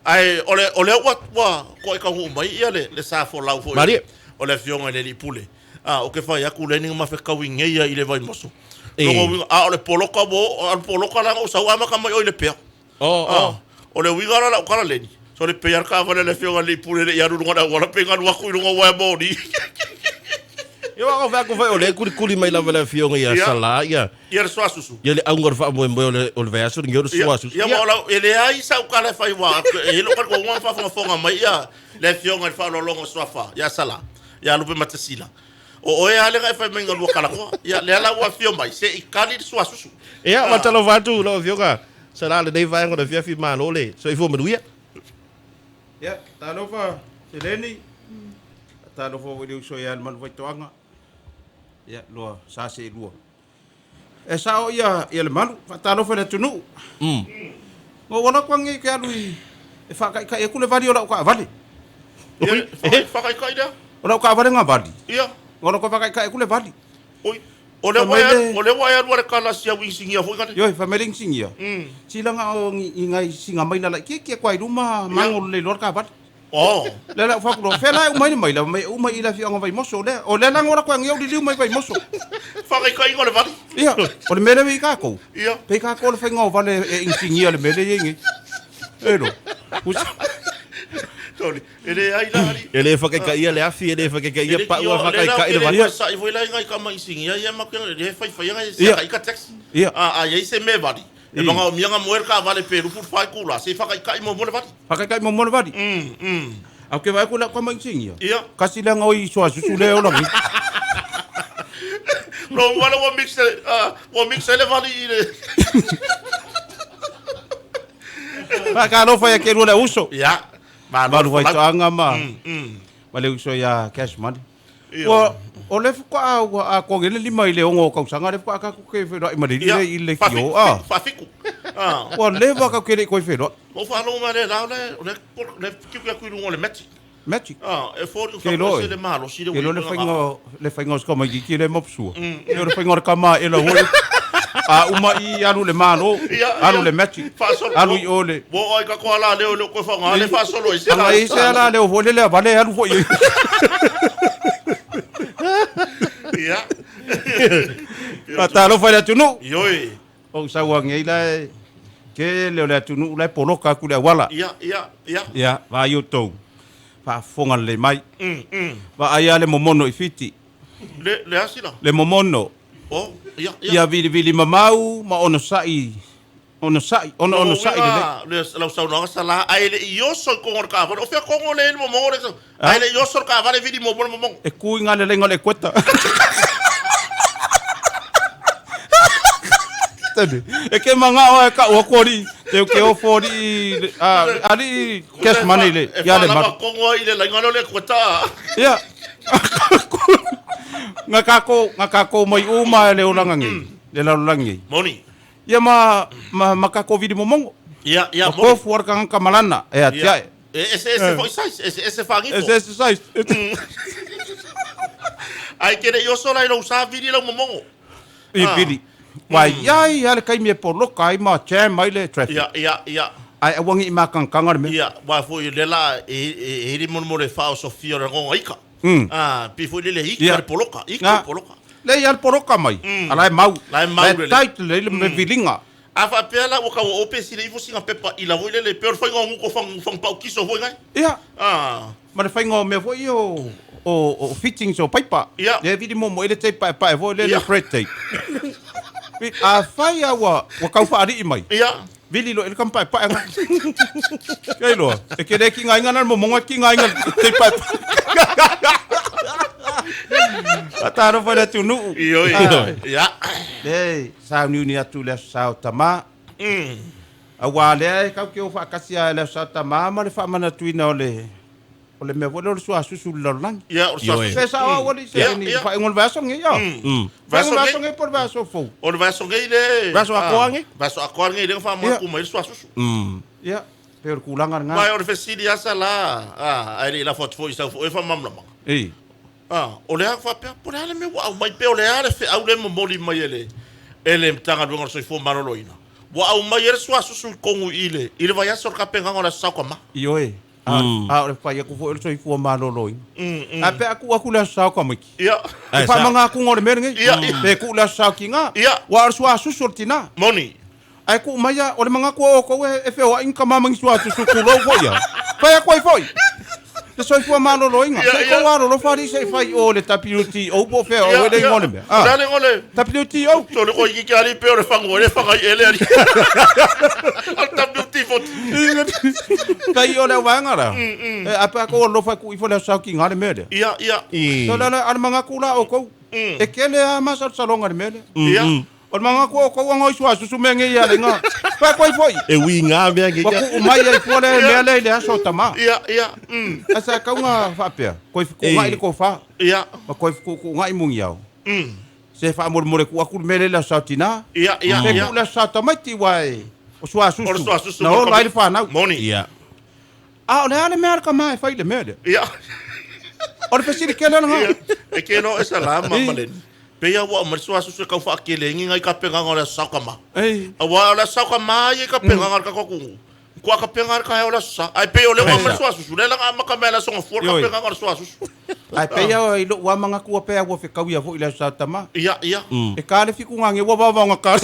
Ae o le o lea ua ua toai taunuu mai ia le le sa folau foi Malie. o le afioga i le alii pule. A ou te fai atu leai ni ma fetaui nei ia i le Vaimoso. E. Lona uiga, a o le poloka ua oo, a o le poloka la na ou sau amata mai oe i Lepea. Oh, Ah, oh. o le uiga la lau tala Leni, so le pei a le taavale a le afioga i le alii pule e le i alu i luga o le auala pe i alu atu i luga o uaea moni. Ia aua fai atu foi o lea e kulikuli mai lava le afioga ia Ia. Salā ia Ia le suasusu. ia le auga o le faamoemoe o le o le vaiaso lenei o le Ia, suasusu. ia, ma o lau, e leai sau tala e fai ua, e i ai lou talitonuga na faafogafoga mai ia le afioga i le faaaloaloga o Suafa ia Salā, ia Lupematasila. O oe lava lea na e fai mai na lua talanoa. Ia, lea la ua afio mai, se i tali le suasusu. Ia, faatalofa atu lau Afioga Salā i lenei vaega o le afiafi, malo le soifua manuia. Ia, talofa Seleni, talofa foi i le uso ia Lemanu Faitoaga, ia, lua sa seelua. E sao ia, ia Lemalu, faatalofa i le atunuu. Mm. Na ou alu atu anei ke alu i, e faataitai atu le vali o lau taavale. Ia, faataitai lea? O lau taavale na vali. Ia. Na ou alu atu e faataitai atu le vali. Oi, o lea ua e, o lea ua e alu a le kala si au inisinia foi kale. Ioe, fai mai le inisinia, sila na o ni nai singa maila laitiiti atu lava i luma mago lelei loa le taavale. Oh. Lea la ou fai atu loa, fea la e uma ai le maila? Fai mai, e uma i le afioaga o Vaimoso lea. O lea la na ola atu ai ou liliu mai Vaimoso. Faataitaiga o le vali. Ia, o le mea lea e i tatou. Ia. Pei tatou o le faiga o vale e inisinia le mea lea e i ai nei. E lo. Sorry. E leai la alii. E le whakaikaia le afi, e le whakaikaia pau a whakaikai le vali. E sa'i foi la i ngai tama inisinia ia ma ke le faifai ngai se ka ika taxi. Ia. A i ai se mea vali. E manaomia na moe le taavale pe 24 itula, se i faataitai muamua le vali. Faataitai muamua le vali. Ae ou te vaai atu i lau tama inisinia. Ia. Kasi lea na oi i suasusu lea e ola nei. Lou vale ua mix, ua mix ai le vali i le. Faatalofa ia te lua le uso. Ia. Malo. Malu Faitoaga ma ma le uso ia Cash Money. Ua, o le faatoa ua atoa nei le 5 i le 6 o tausaga lea faatoa tatou te feiloai ma le alii lea i le leitio, a. Faafitu. A. Ua leva tatou te le i toe feiloai. Ua ou faalogo mai lea la, o le, o le, le tiute atu i luga o le Magic. Magic. A, e foliga Ke iloa faafuasei le malosi le Ke iloa le uiga faiga o, le faiga o si tamaitiiti lea e mapusua. Ia o le faiga o le tama ae ela foi. A uma i alu i le Malo, alu i le Magic, Faasolo. alu i o le Ua oo ai tatou alaleo e le o toe faaaoga le faasolo ai se Ana i se alaleo foi lele a vale alu foi i ai. Ia. Faatalofa i le atunuu. Ioe. O ou sau anei la e tele o le atunuu la e poloka atu i le auala. Ia, ia, ia. Ia, vaai outou, faafofoga lelei mai. Vaai lava le momono i Fiti. Le, le a sila? Le momono. Oh, ia, ia. Ia vilivili mamau ma onosai Onosai, ono onosai lelei. Lona uiga, lau saunoaga sa la, ae le i oso i kogo o le taavale. O fea kogo lea e i ai le momogo lea? Ae le i oso le taavale vili muamua le momogo. E ku i nga leleiga o le ekueta. Tane, e ke mangao e kau aku alii, te ke ofo alii, alii cash money le, E ia le faalava malu. kogo ai i le laiga lea o le ekueta. Ia, nga kako, nga kako mai uma le olaga nei, le lalolagi nei. Moni. Ia ma, ma, ma kako vili momogo. Ia, ia, Ma moni. kofu ara kagaka malana e atiae. E eseese foi size, eseese faagifo. Eseese size. Ae ke le i oso la i lou sa vili lau momogo. I vili. Ua iai lava le taimi e poloka ai ma jam ai le traffic. Ia, ia, ia. Ae aua ne i makangakanga le mea. Ia, aua foi o lea la e, e, e i le molemole faaosofia o le lagoga ika. Ah, pei foi lele ika le poloka, ika le poloka. Lea ia le poloka mai, a la e mau. La e mau La e lelei. tight lelei le viliga. A faapea la ua tau oo pe sila ifo sina pepa ila foi lele, pei o le faiga o guto fang, fang pau kiso foi ngai. Ia. Ah. Ma le faiga o mea foi ia o, o, o fittings o paipa. Ia. Lea e vili muamua i le tape paepae foi lea, le Ia. thread tape. Afai lava ua, ua tau faalii mai. Ia. Vili loa i le kama paepae nga. Kei loa, e ke le kinga inga na le momonga e kinga inga te paepae. Faatalofa i le atunuu. Ioe. Ia. Le sauniuni atu i le aso sa o tama. Aua lea e kau ke o faakasi lava i le aso sa o tama ma le faamanatuina o le O le mea foi lea o le suasusu i le lalolagi. Ia, o le suasusu. Se sao au alii, se ni faaiuga o le vaiaso lenei, ia. Faaiuga o le vaiaso lenei po o le vaiaso fou? O le vaiaso nei le... Vaiaso atoa lenei? Vaiaso atoa lenei lea na faamanatu mai ai le suasusu. Ia, pei o le tulaga lena. Ma o le fesili lava sa la, ae le i lafo atu foi i sau foi faamalamalamaga. O le a faapea, po o le a le mea ua aumai pe o le a le feau lea e momoli mai e le, e le Matagaluega o le Soifua Maloloina. Ua aumai ai le suasusu i Kogu i le i le vaiaso o le tapenaga o le Aso Sa o Tama. Ioe, a o le fai atu foi o le soifua maloloina. Ae pe a tuu atu le Aso Sa o tamaiti? Ia. E faamagatuga o le mea lenei. Ia, ia. Pe tuu le Aso Sa o tina. Ia. Aua o le suasusu o le tina. Moni. Ae tuu mai a, o le manatu o outou e feoai ni tama ma ni suasusu tulou foi ia. Fai atu ai foi. Le soifua maloloina. Ia, Se i ia. tou alolofa alii se i fai i o le WTO po o fea o e le igoa o le mea. O le a le igoa o le WTO. Sole ko iki ali pe o le fangu ele fanga i ele ali. O le WT40. Kai o le vaega la. E a pe a kou alofa e tuu ifo le aso sa o tiga le mea lea. Ia, ia. So le a le manatu la o outou. E kele a masalosaloga i le mea lea. Ia. O le manatu o outou anga o i suasusu mea nei ia le Fai atu ai foi. E uiga mea nei Ua ia. tuu mai ai fua le mea lea i le aso o tama. Ia, ia. Ae sa tau na faapea, toe fetuunai le tofa, Ia. ma toe fetuutuunai muniao. Se faamolemole tuu atu le mea lea i le aso sa o tina. Ia, ia, Pe ia. tuu le aso sa o tamaiti aua e o O le suasusu suasusu na ma ola ai le fanau. Moni. Ia. A o le a le mea a le tama e fai i le mea lea? Ia. O le fesili tele lena. E ke no e sala ma maleni. Pe ia ua mai suasusu e kau whaakele ngi ngai ka penganga o le aso sa o tama. Ei. Aua o le aso sa o tama ia i ka penganga le ka kungu. Kua ka penga le ka hea o le aso sa. Ai pe o le ua mai suasusu. Le langa amaka mea le aso ngafua le ka Ioi. penganga o le suasusu. Ae pei a i lou lava manatu a pea ua fekauia foi i le aso sa o tama. Ia, ia. E ka le fikuga ua vaovaoga ka.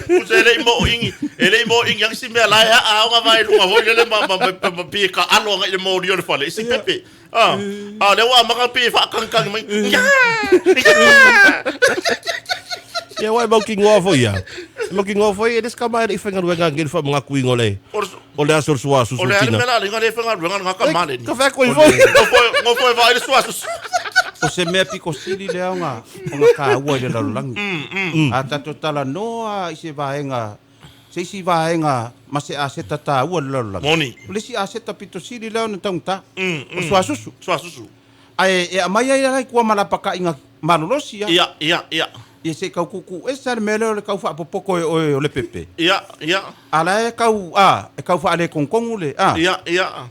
Pusa e le i mo ingi, e le i mo ingi ang si mea lai a a nga vai lunga voi le ma ma ma ma pi ka alo nga i le mori o le fale. I si pepe. Ah, ah le ua maka pi wha kang kang mai. Ya! Ia wai mau ki ngoa foi ia. Mau ki ngoa foi e le ska mai i whenga ruenga ngel fa mga kuingo le. O le aso suasusu O le ale tina. mela le nga le whenga ruenga nga ka male ni. Ka whea koe foi. Ngo foi vai le suasusu. O se mea piko sili lea ona ona kāua i le lalolagi. A tatou talanoa i se vaega se isi vaega ma se aseta tāua i le lalolagi. Moni. O le isi aseta pito sili lea ona taugata. O suasusu. Suasusu. Ae e aumai ai la i kua malapakaʻiga malolosi a. Ia, ia, ia. Ia se i kau kukuʻu ese a le mea lea o le kau faapopoko e oe o le pepe. Ia, ia. A la e kau a e kau faalekogikogu le a. Ia, ia.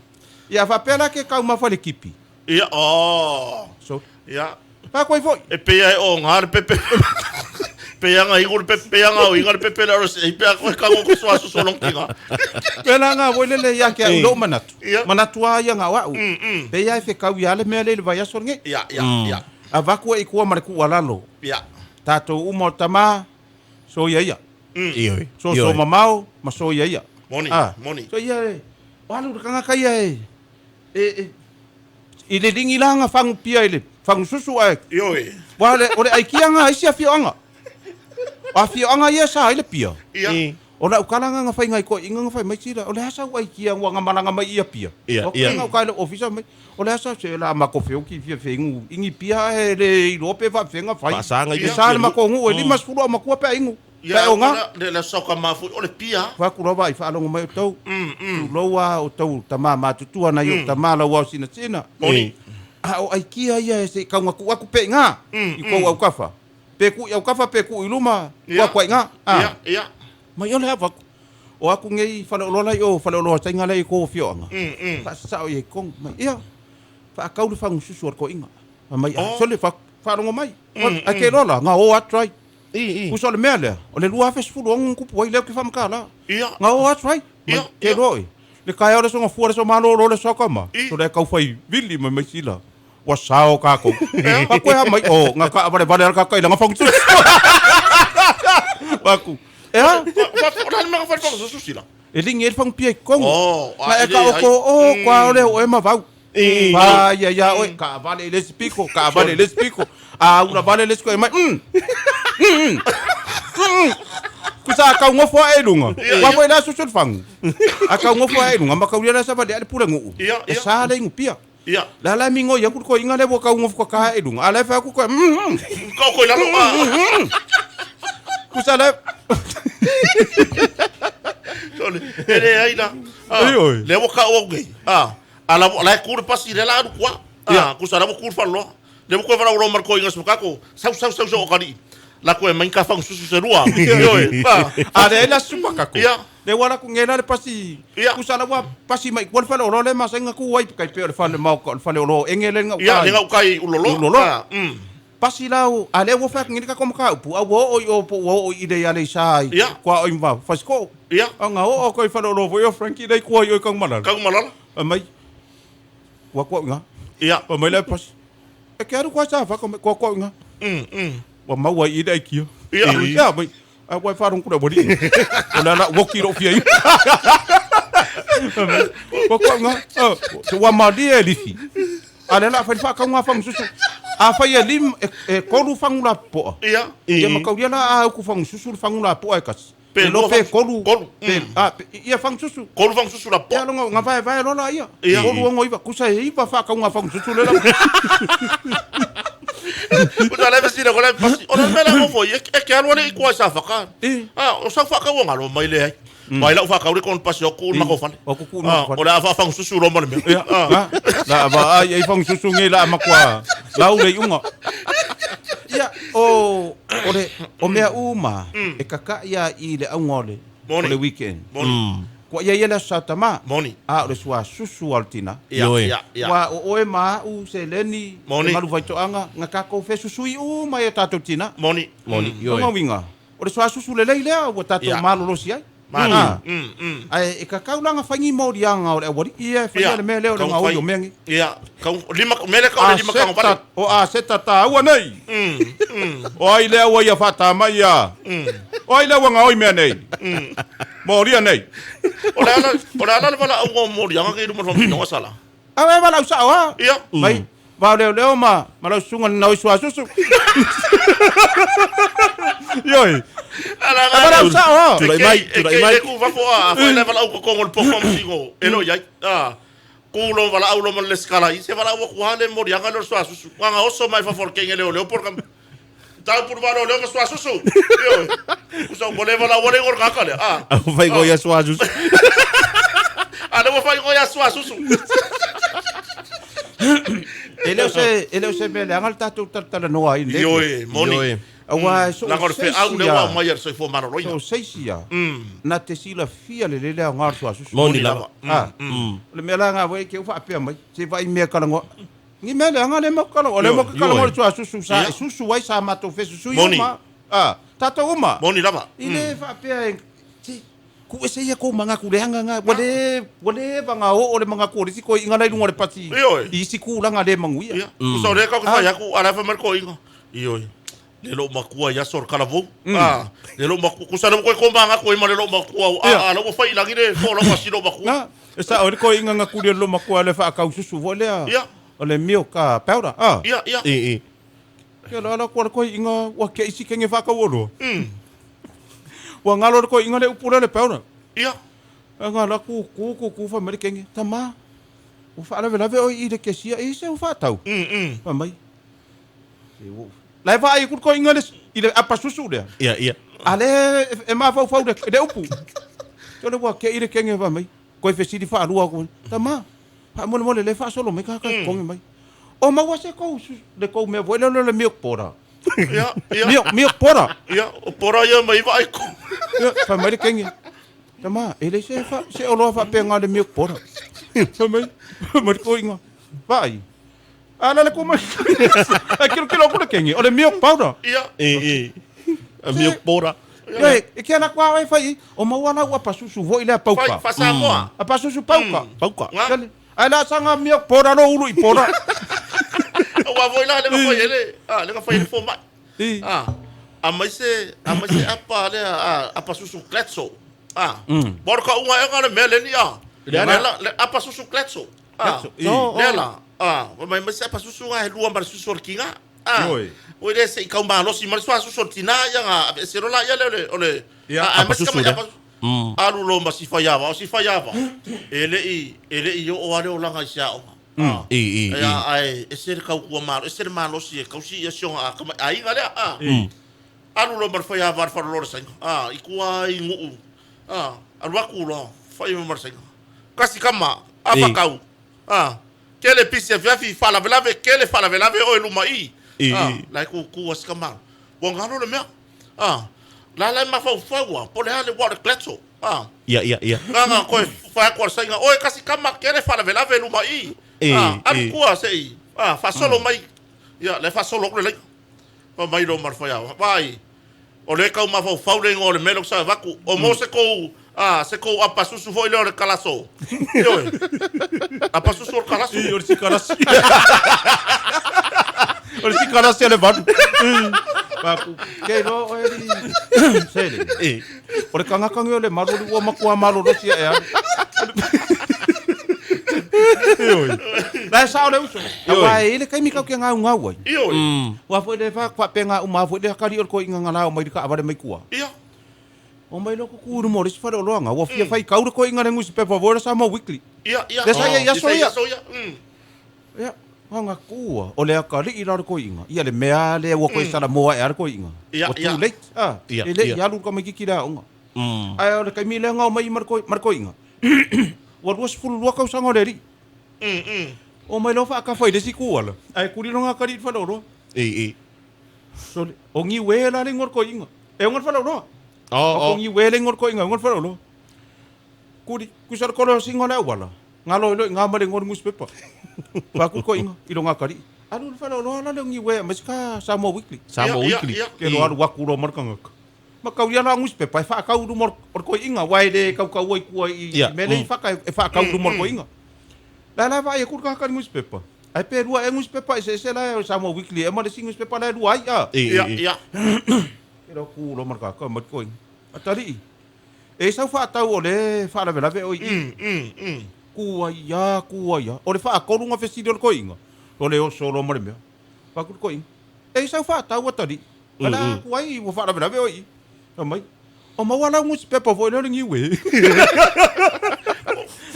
Ia faapea la ke kaumafa le kipi. Ia, oh. So Ia. faakoai foi. E pea e o ngā le pepe. Pea ngā ingo le pepe, pea ngā o inga le pepe le aro se. Pea koe kango ko suasusu long kinga. Pela ngā voi lele ia ke au lou manatu. Ia. Manatu a ia ngā wau. Pe ia e whekau ia le mea le i le vaiaso lenei. Ia, ia, ia. A vaku e i kua ma le kuu alalo. Ia. Tātou uma o tama, so ia ia. Ioi. So so mamao, ma so ia ia. Moni, Ah, moni. So ia e, o alu le kangaka ia e, e, e, i le lingi langa fangu pia i le fangu susu ae. Ioi. Wa le, o le aikia ngā isi awhioanga. O awhioanga ia sa ai le pia. Ia. O lau kalanga nga whai ngai ko inga nga whai mai tira. O le hasa ua ikia ngua nga malanga mai ia pia. Ia, O ia. kenga o kai le ofisa mai. O le hasa se la mako whio ki fia whengu. Ingi pia e le i lope wha whenga whai. Paasanga i E sa le mako ngu e lima sefulu a makua pea ingu. Ia, Pea o ngā. le le soka mafu o le pia. Whaku rawa i whaalongo mai o tau. Tuloa o tau tama mātutua na i o tama lau au sina sina. Moni. A o aikia ia e se kaunga ku aku pe ngā. I kou au kafa. Pe ku i au kafa, pe ku i luma. Ia. Kua kua i ngā. Ah. Ia, ia. Mai o le hava. O aku ngei whaleolola i o whaleoloa tainga lei ko fioanga. Whaasasao i e kong mai. Ia. Whaakau le whangu susu o le ko inga. Mai a Oh. sole whaarongo mai. A ke lola, ngā o atrai. I, i. Kusa o le mea lea. O le 2016 kupu ai leo ki whamakala. Ia. Ngā o atrai. Mai Ia, ke ia. roi. Le kai o le songa fua le so malo lo le soka ma. I. So le kau whai vili mai mai sila. Wa sao kako. Pa koe ha mai o ngā ka vale vale ka kai langa whangu susu. Paku. E ha? Fa fa le mea fa fa susu sila. E lingi e le whangu pia i kongo. Oh, Ma a e e ka le oko o kwa o le o e mavau. I, i. Pa ia ia oe ka vale i le spiko, ka vale i le spiko. A ura vale le spiko e mai. Kusa a kau ngofo a e lunga. Ia, Wa foi la susu le whangu. A kau ngofo a e lunga ma kau ria la sa vale a le pule nguu. Ia, E ia. sa le ingu pia. Ia. La la mingo ia ku ko inga le wa kau ngofo ka e lunga. A le fa ku ko. Ka ko lalo. Kusa le Sole. E le ai la. Ei, oi. Le wa ka o ngi. Ah. Ala la ku le pasi le la ku. Ah, ku sa la ku fa lo. Le ku fa la ro ko inga su ka ko. Sau sau sau sau kali. La ku e mai ka fa susu se rua. Ioi. Ah. A le la supa kako. Ia. Le wala ku ngela le pasi. Ia. Kusa la wa pasi mai ku le fale o le ma senga ku wai kai pe o le fale mau ko le fale o lo engele nga Ia, le ngau kai ulolo. Ulolo. Ah, Pasi lau, a lea ua fai atu nei le tatou mataupu, a ua oo i o po ua oo i le Aleisa i Ia. tuaoi ma Fasitoo. Ia. A na oo atu ai i faleoloa foi o Frankie lea i tua i o i Tanumalala. Tanumalala. Fai mai, ua atu au i ina. Ia. Fai mai le pasi, e te alu koa i Safata, ua atu au i ina. Ua maua ai i i le aikia. Ia. Ia, mai, a ua e faalogo atu le aualii. O le ala uoki lou fia inu. Ua atu au i ina. Ah, ua malie e lifi. A lea o le a fai le faatauga a fagususu. Afai e lim, e 3 fagu lapopoa. Ia. Ia mataulia la a uku fagususu le fagu lapoa e tasi. Pe E lua pe fagususu. 3. Tolu. Pe, a, pe, ia fagususu. 3 fagususu lapopoa. Ia longa, nga vaevae loa la ia. Ia. 3, 6, 9. Kusa e 9 faatauga a fagususu le la. Kusa le fesili ko le pasi. O le mea la ngofo i e ke alu ale i kua i Safaka. I. Ah, o sau faatauga ngalo mai le ai. Mai lau faatau le kon pasi o ku ma ko fale. O ku ku Ah, ma ko fale. o le a faafagususu lo ma le mea. Ia, Ah. ah, la va ai ai fagususu nge la makua lau le iuga. Ia, o o le o mea uma e kaka'i a i le auga o le o Moni. le weekend. Moni. Kua ia ia le aso Satama. Moni. A o le suasusu a le tina. Ia, Ioe. ia, ia. Ua o oe ma a'u seleni Moni. e malu faitoaga na takou fesusui uma i a tatou tina. Moni. Moni. O Ioe. uiga o le suasusu lelei lea ua tatou Ia. malolosi ai. Mani. Ah. Mm, mm. Ae e kakau laga faigi moliaga o le aualii ia e faia Ia. le mea lea o le Kau gaoi fai. o mea nei. Ia, kau lima mele ka o le lima kango vale. Aseta, o aseta tāua nei. O ai lea ua ia whātāma ia. O ai lea ua ngaoi mea nei. Moria nei. O le ala o le ala le vala au o mori anga ke luma fa sala. A wai wala usao ha. Ia. Mai, vao leo leo ma, ma lau sunga na oi suasusu. Ioi. Ala A wala usao ha. Tulai mai, tulai mai. E ku va fo a fa le vala au ko kongo le poko msingo. E lo iai. Ah. Ku lo vala au lo ma le skala i se vala au ku hale mori anga le suasusu. Anga oso mai fa for kenge le o por kam. Tau pur valo leo ma suasusu. Io. Ku sa mo le vala o le ngor ka le. Ah. Au fai go ia suasusu. A le mo fai go ya suasusu. E leo se, e leo se mea leaga le tātou talatala noa ai nei. Ioe, moni. Ioe. Aua so La ngor fe au le wa mai er soifua maloloina. So seisi ia. Na te silafia lelei le aoga o le suasusu. Moni lava. Ah. O le mea la ngā wei ke uwha apea mai. Se vai mea kalangoa. Ni mea leaga le mau kalangoa. Le mau kalangoa le suasusu sa Ia. e susu ai sa matou fesusu i Moni. uma. Ah, tātou uma. Moni lava. I le whaapea e te ku ese ia ko mangaku leaga ngā ua le ua le vanga oo o le mangaku o le isi koe inga lai luga o le pati Ioe. i isi kulaga le maguia. Ia. Ku sa le ka ku fai aku ala fa mar ko inga. Ioe. Le lo makua ia sor kala vou. Ah, le lo makua ku sa le ko ko manga ko i ma le lo makua. Ia. Ah, la wo fai langi le fo la wa si lo makua. Ngā, e sa o le koe inga ngā kuri o le makua le whaakaususu fo lea. Ia. O le mio ka paura. Ah. Ia, ia. I i. Ke la la kua koe inga ua ke isi kenge whaakauoloa. Ua ngalo le koe inga le upula le paura. Ia. A ngā la ku ku ku ku wha mai le kenge. Tama, ua whaalawelawe oi i le kesia e se ua whaatau. Mm, mm. Wha mai. Se ua. Lai wha ai ku koe inga le, i le apasusu lea. Ia ia. A le e mawhau le, le upu. Te le ua ke i le kenge wha mai. Koe whesiri whaalua koe. Tama, wha mole mole le whaasolo mai ka ka konge mai. O maua se kou, le kou mea voi le le milk pora. Ia, ia. Milk, milk pora. Ia, o pora ia mai vai ko. Ia, wha mai le kenge. Tama, e le se wha, se oloa wha penga le milk pora. Wha mai, wha mai le koinga. Vai. A la le ko mai. A kilo kilo ko le kenge, o le milk powder. Ia. I i. A milk pora. Ia, e kia la kua ai whai, o maua la ua pasusu voi lea Fai pauka. fa Samoa. A pasusu pauka. Pauka. Nga. Kale, Ai la sanga milk pora lo ulu i pora. Ua voi la le ka fai ele. Ah, le ka fai ele fo mai. I. Ah. A mai se, a mai se apa le a apa susu kletso. Ah. Bor ka unga e nga le mele ni a. Le la le apa susu kletso. Ah. Kletso, i. Le la. Ah, mai mai se apa susu nga he lua mar susu or kinga. Ah. Oi. O le se i kau malosi mar susu susu tina ia nga se rola ia le le o le. Ia, Ah, apa mai se susu ka mai le. apa Alu lo ma si faiava, o si faiava. E le i, e le i o ale o langa i se aoga. Ah. I i i. Ia, ai, e se le kau kua malo, e se le malosi e kau si ia sionga a kama, a inga lea, a. Alu lo mar faiava ar whara lora sainga. A, i kua i nguu. A, alu aku loa, whai me mar sainga. Kasi kama, a I. whakau. A, ke le pisi a fiafi, whalavelave, ke le whalavelave o e luma i. I, A, i. lai ku ku as kama. Ua ngalo le mea. A, la lai mawhau whaua, po le hale wa le kletso. A, Ia ia ia. Nganga koe whae koa sainga, oe kasi kama kere whalavelave luma i. E, Ah, alu e. kua se i. Ah, whasolo mai. Ia, le whasolo kule lai. Fa mai lo ma le faiaoga. Vaai, o lea e tau mafaufau le igoa o le mea lea ou te avatu. O mo se kou, a, se kou apasusu foi lea o le kalaso. Ioe. Apasusu o le kalaso. I, o le sikalasi. O le sikalasi a le valu. Papu. Ke iloa oe li sele. E. O le kangaka o le malu ua matua malolosi e alu. Ioe. La e sao le uso. Aua e i le taimi kau ke ngau ngau ai. Ioe. Ua foi le fa faapega uma foi le akali o le koiga ngala o mai le kaavale mai kua. Ia. O mai loko ku uru mo le si fale oloanga. Ua fia fai kau le koiga le newspaper voi le Samoa Weekly. Ia, ia. Le sa ia i aso ia. Aso ia. Ia, nga kua o le akali'i la o le koiga. Ia le mea lea ua koe salamoa e a le koiga. Ia, Ua ia. too late. Ah, Ia, e le ia. i alu ka maikiki le aoga. Ae o le taimi lea ngao mai ma le koi- ma le koiga. Ua 22 tausaga o le alii. O mai loa faakafa i le isi kuala. Ae kuli loa ngakali'i i le faleoloa. E, e. Sole, o Niue la le igoa o le koiga. E oga le faleoloa. Oh, O oh. Niue le igoa o le koiga, e oga le faleoloa. Kuli, kusa le kolosinga o le auala. Ngalo i lo i ngā ma le igoa o le newspaper. Faku le koiga, i lo ngakali'i. Alu le faleoloa la le o Niue aemaise ka Samoa Weekly. Samoa Ia, ia, Weekly. ia. Ke loa alu aku loa ma le kangaka. Ma kau ia la newspaper e whaakau luma o le koiga, wa e le kaukau ai kua i Ia, mea nei whaka e whaakau luma o le koiga. La la vai e kuru kaka newspaper. Ai pe rua e newspaper e se se la e Samoa Weekly e ma le si newspaper la e rua ai a. E, Ia, e, e. ia. Ke loa ku loa ma le kaka ma le koiga. Atalii. E sau whaatau o le whaalavelave o i. Kua ia, kua ia. O le whaakolu ngā fesili o le koiga. O le oso loa ma le mea. Paku le koiga. E sau whaatau atalii. Ala kua i ua whaalavelave o i. Fai mai. O maua lau newspaper foi lea o le Niue.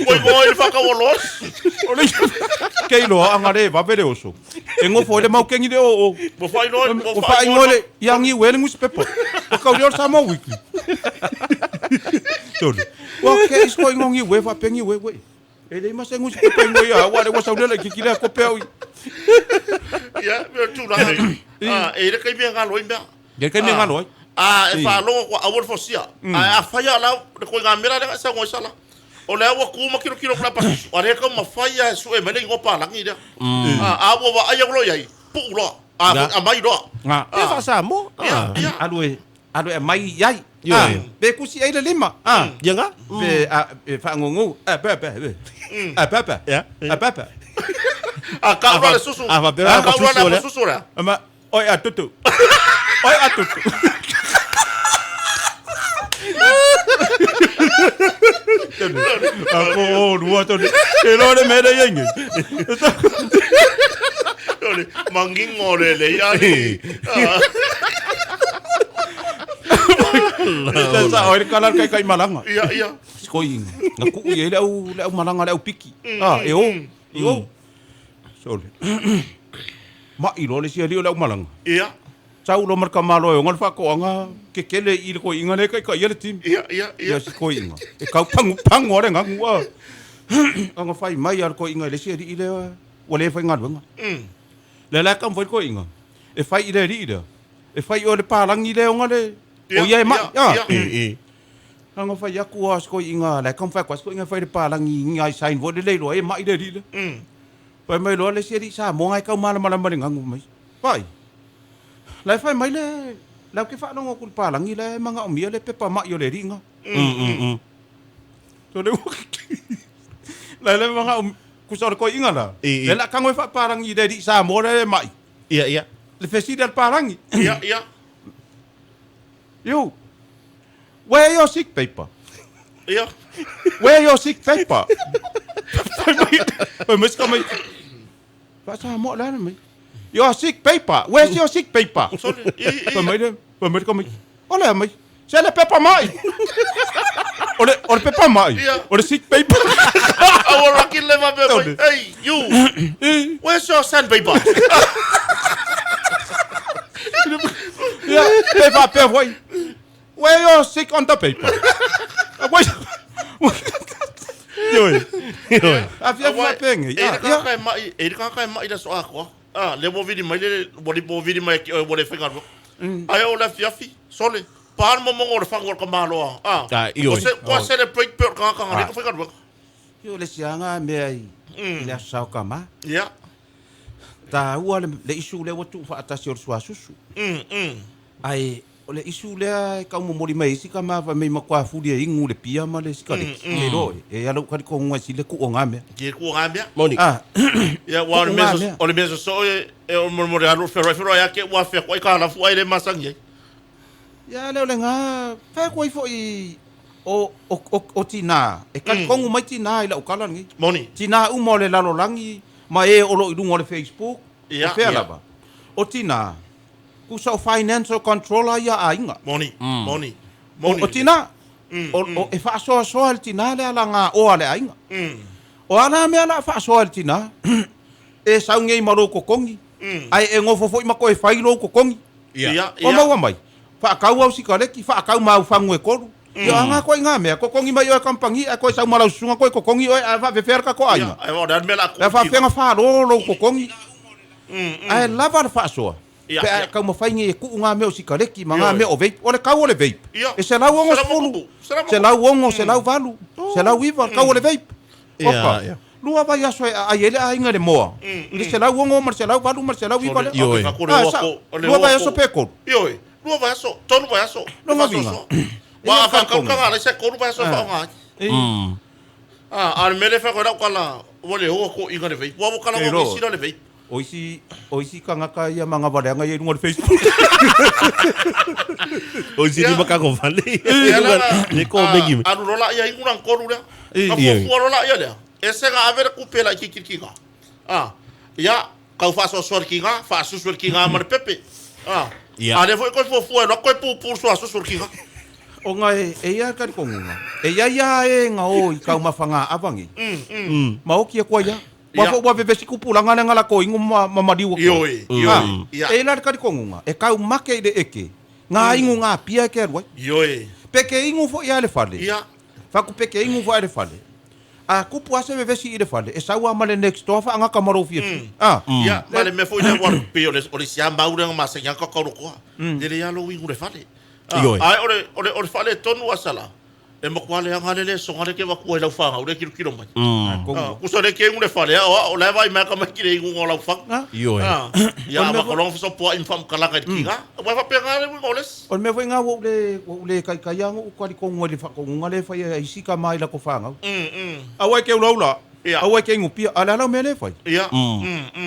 Ua igoa i le whakawalosi. O le Ke iloa anga le vave le oso. E ngofo i le maukengi le o o. Ua whaingoa, ua O whaingoa le ia Niue le newspaper. O kau le o le Samoa Weekly. Tolu. Ua ke isko ingo Niue whape Niue we. E le ima se newspaper ingo ia wa le wasa ulela ki kila ko pea ui. Ia, mea tūranga. Ah, e le kai mea ngalo i mea. Ye kai mea ngalo ai. Ah, e whaalogo kua awar fosia. Ah, a whaia lau, le koe ngā mera lea sa ngoi sala. O lea ua kuma kilo kilo kula pasusu. A lea kau mawhaia e sue mele ingo pālangi lea. Ah, a ua wa ai au iai. Puu loa. Ah, Nga. a mai loa. Nga. E wha Samoa. Ia, Ah. ia. Alu e alu e mai iai. Ioe. Ah, Pe kusi ai le lima. Ah. Ia nga? Pe a e whaangongo. A pa pa. A pa pa. Ia. A pa pa. Ah, ka ura le susu. Ah, whapea Ah, ka ura pasusu le lea. pasusu lea. Ama oi a tutu. Oi a tutu. A ko o rua tonu. Ke loa le mea lea inge. Ole, mangingo le le ia. Ah, Te sa oi le kala kai kai malanga. Ia, ia. Siko inga. Nga ku i le au le au malanga le au piki. Ah, e o. I o. Sole. Ma i lo le sia li o le au malanga. Ia, Sau lo marka malo e o ngal whakoanga ke kele i le ko inga le kai kai ia le tim. ia, ia, ia. Ia si ko inga. E kau pangu pangu ore ngangu a. Anga whai mai ar ko inga i le sia li i le ua le whai ngaluenga. Le la kam whai ko inga. E whai i le ri i le. E whai o le pālangi le onga le. O ia e mai. Ia, Ah. ia. E, e. Anga whai aku a sko inga le kam whai kwa sko inga whai le pālangi inga i sain vo le le loa e mai le ri le. Whai mai loa le sia li sa mo ngai kau mala mala mala ngangu mai. Whai. Lai whai mai le lau ke whanongo ku le pālangi le manga o mia le pepa mai o le ringa. So le Lai le manga o kusa o le koi inga la. I, i. Le la kango e wha pālangi le ri sa mo le mai. Ia, ia. Le fesiri al pālangi. Ia, ia. You. Where your sick paper? Ia. Where your sick paper? Whai mai sika mai. Wha sa mo la mai. Your sick paper. Where's your sick paper? Sorry. I, i. Whai mai le, whai mai ka mai. Ole mai. Se le pepa mai. Ole ole pepa mai. Ia. Ole sick paper. Awa raki le ma me Tau le. Hey, you. Where's your sandpaper? Yeah, paper paper wai. Where your sick on the paper? Wai. Ioi. Ioi. A fia fia penge. E Ya, le ya. kaka e mai, e le kaka e mai la so akoa. Ah, le mo vili mai le mo li mo vili mai ki o le whenga. Ai o la fiafi, sole. Pān mo mongo le whango ka maloa. Ah. Ah, ioi. O se kwa celebrate pe ka ka le whenga. Yo le sianga me ai. Le sao kama. Ia. Taua le le issue lea ua tuufaatasi o le suasusu. Ae o le issue lea e tau momoli mai ai isi tama fai mai matua fuli e inu le pia ma le sikaleki. Ke iloa oe, e ala ukali konuga e sili le tuuga mea. Ke tuuga mea. Moni. Ah. Ia ua o le Tuuga mea mea. o le mea sosoo e e o molemole alu feroai feroai a ke ua afea koai ka lafu ai le masani ai. Ia lea o lena, fai atu ai foi o o o o tina, e talitonu mai tina i lau tala lenei. Moni. Tina uma o le lalolagi ma e o lo o i luga o le Facebook, Ia. o fea Ia. lava. O tina, tusa o financial controller ia a aiga. Moni. Moni. O, Moni. o tina, o, o, e faasoasoa e le tina le alagaoa a le aiga. O a la mea la a faasoa e le tina, e sau nei ma lou totogi, ae e nofo foi ma toe fai lou totogi. Ia. Ia. O Ia. maua mai, faakau au sikaleki, faakau ma au fagu e tolu. Ia o aga koe i ngā mea, totogi mai oe kamupani, ae toe sau ma lau susuga toe totogi oe, ae faafefea le tatou Ia. aiga. Ai o le mea la Le faafefea na falo lou totogi, ae lava le faasoa. Ia, Pe a ia. taumafai nei e tuu ngā mea o sikaleki ma ngā Ioe. mea o vape. O le kau o le vape, Ia. e 160, 160, 108, 109 le kau o le vape. Ia, Oka, ia. lua vaiaso e aai ai le aiga le moa. I le 160 ma le 108 ma le 109 lea. Ioe. Ah, lua vaiaso pe tolu. Ioe. Lua vaiaso, tolu vaiaso. Lona uiga. Wa Ia a whakau talitonu. ka ngā leisa tolu vaiaso Ah. whaonga ai. E, Ah, a le mele whakau rau kala, wa le hoa ko inga le vape. Wa mo kala Kei wa roa. sira le vape. O isi, o isi kangaka ia ma ngā valeanga ia i luga o le Facebook. O isi Ia. lima ka ko fale. Ia la- Le ko ah, mengi. Alu lola ia ingu nang koru lea. Eh, Ka ia. fuafua lola ia lea. E se ngā ave le kupe la i kikiri ki ngā. Ah, ia, kau whaasoasoa le ki ngā, whaasusu le ki ngā ma le pepe. Ah, Ia. a le foi koe fuafua e loa koe pūpū suasusu le ki ngā. O ngā e, e ia kari kongunga. E ia ia e ngā o i kau mawhanga awangi. Ma oki e koa ia. Wa Ia. fo wa vevesi kupulanga le ngala ko ingo ma, ma mariu koa. Ioe, ioe, Ah, ia. E la kari kongunga. E kau make i le eke. Ngā ingo ngā pia e ke aruai. Ioe, Peke ingo fo ia le fale. ia, Whaku peke ingo fo ia le fale. A kupu ase vevesi i le fale. E saua ma le next door wha angaka maro fia. Ah. ia, ma le mea foi lea ua pe o le, o le sia mau lea ma se ia ka kauro koa. Le le ia lo ingu le fale. Ah, Ioe. ai o le, o le, o le fale tonu asala. E makua le anga le le songa le ke wakua i lau whanga, o le kilo kilo mai. Ah, Ah, kongunga. kusa le ke ingu le fale, o, o le vai mea ka mai ki le ingu ngō lau whanga. Ah. Ioe. Ah, ia O le mea ma ka longa whasopoa i mwhamkalanga i te kinga. Wai whapenga le winga o les. O le mea foi ngā wau le, wau le kai kai ango u kari kongunga i le whakongunga le whai e isi ka mai la ko whangau. Aua e ke ula ula. Ia. Aua e ke ingo pia. A le alau mea le whai. Ia,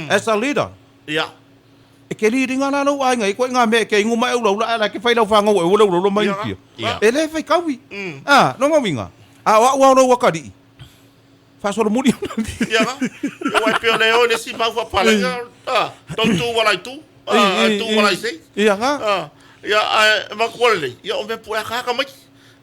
As a leader. ia. E ke li ringa la lau ainga i koe ngā mea ke ingo mai ula ula ala ke whai lau whangau e ula ula ula mai Ia. pia. Ia. E le whai kaui. Ah, longa winga. A o au au wakari. Whasolo muri. Ia nga. Ia wai peo le o le si mau whapala. Ia, ah, tau tū wala i tū. Ah, tū wala i sei. Ia nga. Ah, ia, ah, ma kua le. Ia, o me pua ka haka mai.